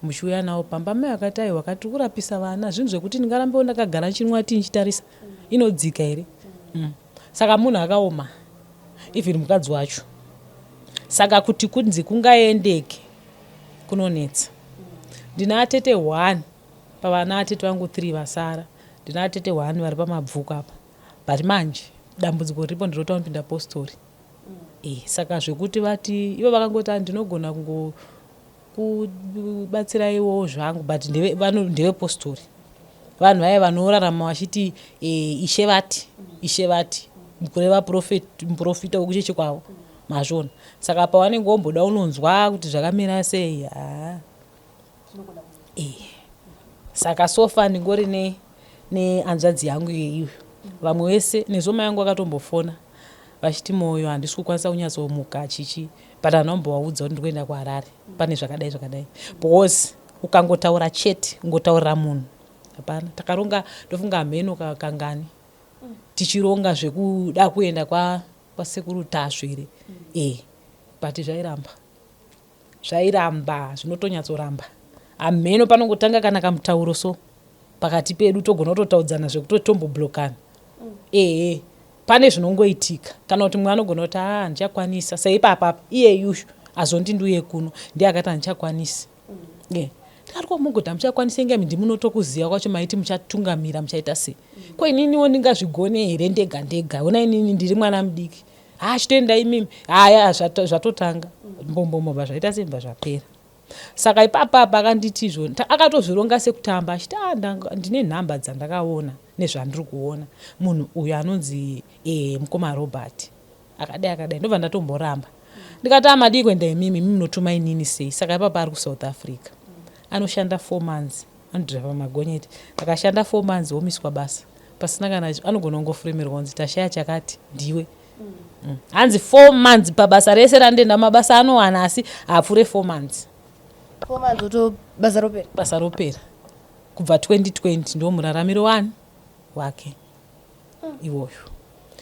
muchiuya nawo pamba. Mai vakati aiwa ka tiri kurapisa vana zvinhu zvekuti ndingarambewo ndakagara ndichinwa tii ndichitarisa inodzika here mm. Saka munhu akaoma even mukadzi wacho saka kuti kunzi kungaendeke kunonetsa. Ndina atete one pavana atete vangu three vasara ndina atete one vari pamabvuku apa but manje dambudziko riripo ndiroti vanopinda postori e, saka zvekuti vati ivo vakangoti ah, ndinogona kungo kubatsiraiwo zvangu but ndevepostori vanhu vaye vanorarama vachiti e, ishe vati ishe vati kureva muprofita wekuchechi kwavo mazviona saka pawanenge womboda unonzwa kuti zvakamira sei haa e. Saka sofa ndingori ne nehanzvadzi yangu iyoyo vamwe vese nezvo mai vangu vakatombofona vachiti moyo handisi kukwanisa kunyatsomuka chichi but handina kumbovaudza kuti ndikuenda kuharare pane zvakadai zvakadai because ukangotaura chete kungotaurira munhu hapana takaronga ndofunga hameno kangani tichironga zvekuda kuenda kwasekuru tasvu here e but zvairamba Zvairamba, zvinotonyatsoramba. Hamheno panongotanga kana kamutauro so pakati pedu togona kutotaudzana zvekutoti tomboblokana. Ehe, pane zvinongoitika. Kana kuti mumwe anogona kuti haa handichakwanisa. Seipapa apa, iyeyushu azondi ndiuye kuno ndiye akati handichakwanisi. Eh. Ndikati ko mugoti hamuchakwanisi inga imi ndimunotokuziva kwacho maiti muchatungamira muchaita sei? Ko ininiwo ndingazvigone here ndega ndega? Hona inini ndiri mwana mudiki. Haa chitoenda imimi. Haya zvatotanga. Mbombombomba zvaita semba zvapera. Saka ipapa apa akanditi izvo akatozvironga sekutamba achiti ah ndine nhamba dzandakaona nezvandiri kuona. Munhu uyu anonzi eh, mukoma Robert. Akadai akadai ndobva ndatomboramba. Ndikati ah madii kuenda imimi imi munotuma inini sei. Saka ipapa ari kuSouth Africa. Anoshanda 4 months. Anodhiraivha magonyeti. Akashanda 4 months womiswa basa. Pasina kana anogona kungofuremerwa kunzi tashaya chakati ndiwe. Mm. Hanzi 4 months pabasa rese randenda mabasa anowana asi haapfuure 4 months. 4 months oto basa ropera. Basa ropera. Kubva 2020 ndo muraramiro wani wake. Iwoyo.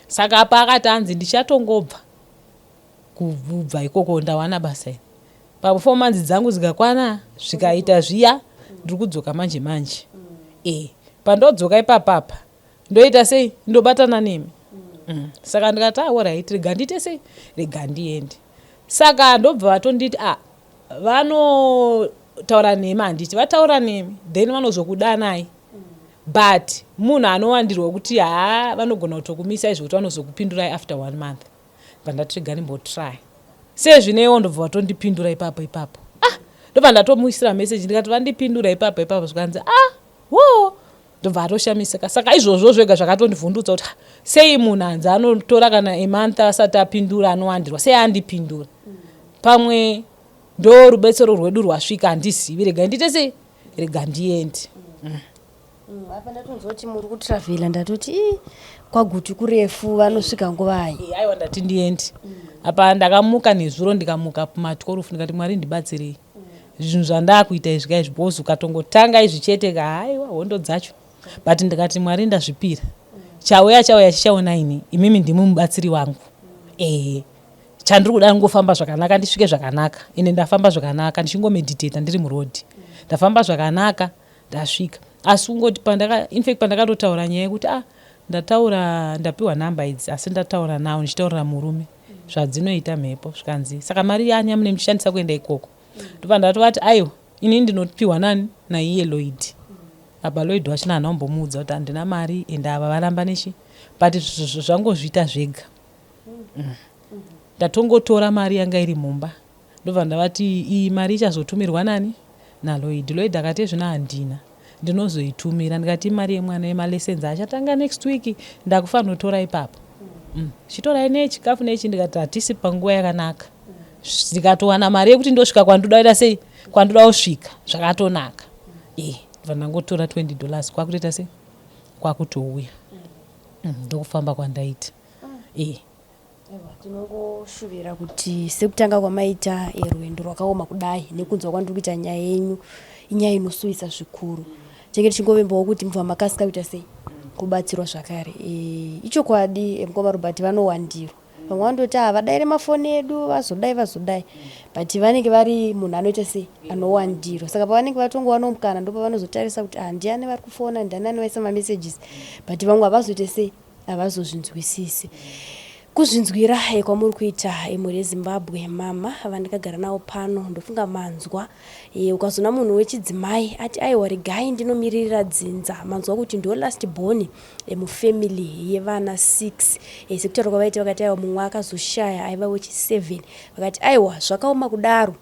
Saka apa akati hanzi ndichatongobva kubva ikoko ndawana basa ini. Pa 4 months dzangu dzikakwana zvikaita zviya ndiri kudzoka manje manje. Eh, pandodzoka ipapapa ndoita sei ndobatana nemi. Mm. Saka ndikati ah alright rega ndiite sei rega ndiende. Saka ndobva vatonditi ah vanotaura nemi handiti vataura nemi then vanozokudanai but munhu anowandirwa kuti haa vanogona kutokumisai zvekuti vanozokupindurai after one month. Ndobva ndati rega ndimbotry sezvineiwo ndobva vatondipindura ipapo ipapo ah ndobva ndatomuisira message ndikati vandipindura ipapo ipapo zvikanzi ah woo ndobva atoshamisika saka izvozvo zvega zvakatondivhundutsa kuti ah, sei munhu hanzi anotora kana a month asati apindura anowandirwa sei andipindura pamwe ndo rubetsero rwedu rwasvika handizivi rega ndiite sei rega ndiende mm. Mm, apa ndatonzwa kuti muri kutravhela ndatoti ii kwaguti kurefu vanosvika nguvai. Eh, aiwa ndati ndiende apa ndakamuka nezuro ndikamuka kuma 12 ndikati mwari ndibatsirei zvinhu zvandakuita izvi ka izvi because ukatongotanga izvi chete ka haiwa hondo dzacho but ndikati mwari ndazvipira chauya chauya chichaona ini imimi ndimi mubatsiri wangu ehe chandiri kuda ngofamba zvakanaka ndisvike zvakanaka ende ndafamba zvakanaka ndichingomeditata ndiri muroad ndafamba zvakanaka ndasvika asi kungoti pandaka infact pandakatotaura nyaya yekuti ah ndataura ndapiwa nhamba idzi asi ndataura nawo ndichitaurira murume zvadzinoita mhepo zvikanzi saka mari yani yamune muchishandisa kuenda ikoko ndobva ndatovati aiwa ini ndinopiwa nani naiye Lloyd apa Lloyd wacho naana kumbomuudza kuti handina mari ende ava varamba nechi but zvangozviita zvega mm. Ndatongotora mari yanga iri mumba ndobva ndavati iyi mari ichazotumirwa nani naLloyd. Lloyd akati ezvino handina ndinozoitumira ndikati imari yemwana yemalessons achatanga next week ndakufanotora ipapo. Mm. Chitorai nechikafu nechi ndikati hatisi panguva yakanaka. Ndikatowana mari yekuti ndosvika kwandoda kuita sei Kwandoda kusvika zvakatonaka. E ndibva ndangotora 20 dollars kwakutoita sei, kwakutouya. Ndokufamba kwandaita. E Tinongoshuvira kuti sekutanga kwamaita rwendo rwakaoma kudai, nekunzwa kwandiri kuita nyaya yenyu, inyaya inosuwisa zvikuru. Tinenge tichingovimbawo kuti mubva makasika kuita sei, kubatsirwa zvakare. Ichokwadi, mukoma Robert vanowandirwa. Vamwe vanototi havadaire mafoni edu, vazodai vazodai, but vanenge vari munhu anoita sei, anowandirwa. Saka pavanenge vatongowanawo mukana, ndopavanozotarisa kuti ah, ndiani vari kufona, ndiani anovaisa mamessages, but vamwe havazoite sei, havazozvinzwisisi. Kuzvinzwira kwamuri kuita, mhuri yeZimbabwe, mama vandakagara navo pano, ndofunga manzwa. Ukazoona munhu wechidzimai ati aiwa, regai ndinomiririra dzinza, manzwa kuti ndo last born mufamily yevana 6. Sekutaura kwavaita, vakati aiwa, mumwe akazoshaya aiva wechi7. Vakati aiwa, zvakaoma kudaro,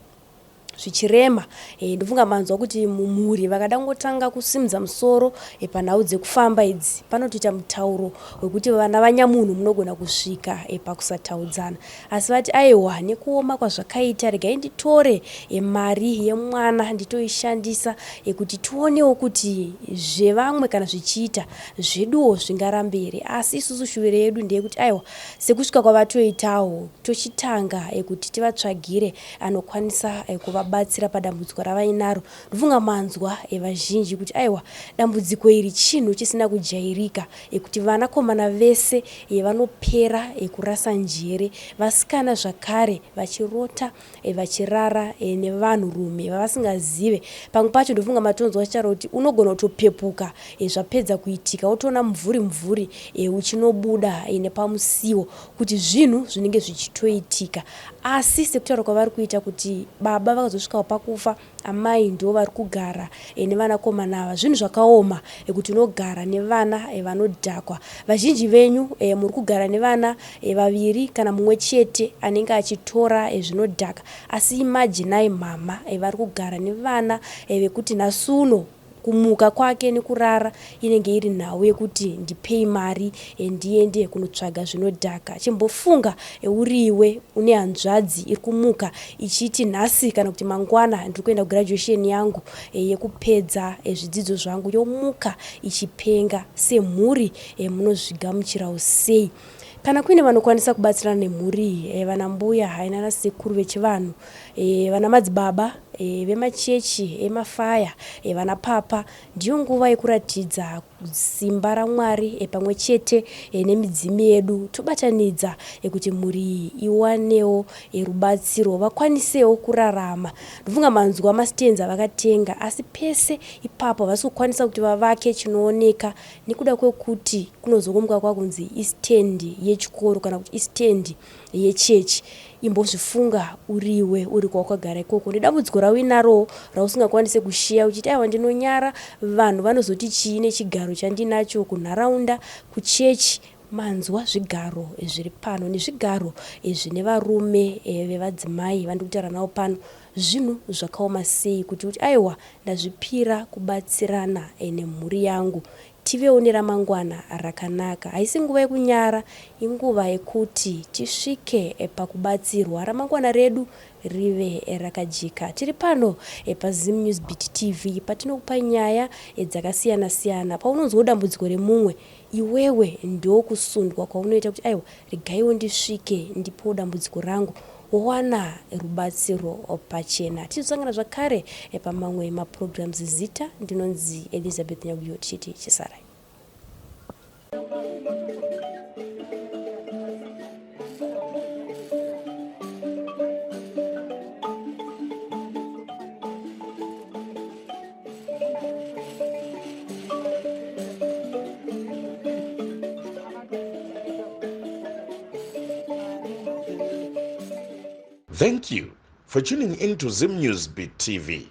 zvichirema. Ndofunga manzwa kuti mumhuri vakada kungotanga kusimudza musoro panhau dzekufamba idzi, panotoita mutauro wekuti vana vanyamunhu munogona kusvika pakusataudzana. Asi vati aiwa, nekuoma kwazvakaita, regai nditore mari yemwana nditoishandisa kuti tionewo kuti zvevamwe kana zvichiita, zveduwo zvingarambe here. Asi isusu shuviro yedu ndeyekuti aiwa, sekusvika kwavatoitawo, tochitanga kuti tivatsvagire anokwanisa kuvabatsira padambudziko ravainaro. Ndofunga manzwa vazhinji kuti aiwa, dambudziko iri chinhu chisina kujairika, kuti vanakomana vese vanopera kurasa njere, vasikana zvakare vachirota vachirara nevanhurume vavasingazive. Pamwe pacho ndofunga matonzwa vachitaura kuti unogona kutopepuka zvapedza kuitika, wotoona mumvuri mvuri uchinobuda nepamusiwo, kuti zvinhu zvinenge zvichitoitika. Asi sekutaura kwavari kuita kuti baba vakazosvikawo pakufa, amai ndo vari kugara nevanakomana ava. Zvinhu zvakaoma kuti unogara nevana vanodhakwa. Vazhinji venyu muri kugara nevana vaviri kana mumwe chete anenge achitora zvinodhaka, asi imajinai mama vari kugara nevana vekuti nhasi uno kumuka kwake nekurara inenge iri nhau yekuti ndipei mari ndiende kunotsvaga zvinodhaka. Chimbofunga uriwe une hanzvadzi iri kumuka ichiti nhasi kana kuti mangwana ndiri kuenda kugraduation yangu yekupedza zvidzidzo zvangu, yomuka ichipenga. Semhuri munozvigamuchirawo sei? Kana kuine vanokwanisa kubatsirana nemhuri iyi, vana mbuya haina nasekuru vechivanhu, vana madzibaba vemachechi emafaya, vana papa, ndiyo nguva yekuratidza simba raMwari pamwe chete nemidzimu yedu, tobatanidza kuti mhuri iyi iwanewo rubatsiro, vakwanisewo kurarama. Ndofunga manzwa mastands avakatenga, asi pese ipapo havasi kukwanisa kuti vavake chinooneka nekuda kwekuti kunozomuka kwakunzi istendi yechikoro kana kuti istendi yechechi. Imbozvifunga uriwe uri kwawakagara ikoko nedambudziko rauinarowo rausingakwanise kushiya, uchiti aiwa, ndinonyara, vanhu vanozoti chii nechigaro chandinacho kunharaunda, kuchechi. Manzwa zvigaro zviri pano nezvigaro zvine varume vevadzimai vandiri kutaura navo pano, zvinhu zvakaoma sei kuti uti aiwa, ndazvipira kubatsirana nemhuri yangu, tivewo neramangwana rakanaka. Haisi nguva yekunyara, inguva yekuti tisvike pakubatsirwa, ramangwana redu rive rakajeka. Tiri pano paZim News Beat TV patinokupa nyaya dzakasiyana siyana. Paunonzwa dambudziko remumwe, iwewe ndokusundwa kwaunoita kuti aiwa, regaiwo ndisvike ndipewo dambudziko rangu, wowana rubatsiro pachena. Tichizosangana zvakare pamamwe maprograms. Zita ndinonzi Elizabeth Nyaguyo, tichiti chisarai. Thank you for tuning in to Zim News Beat TV.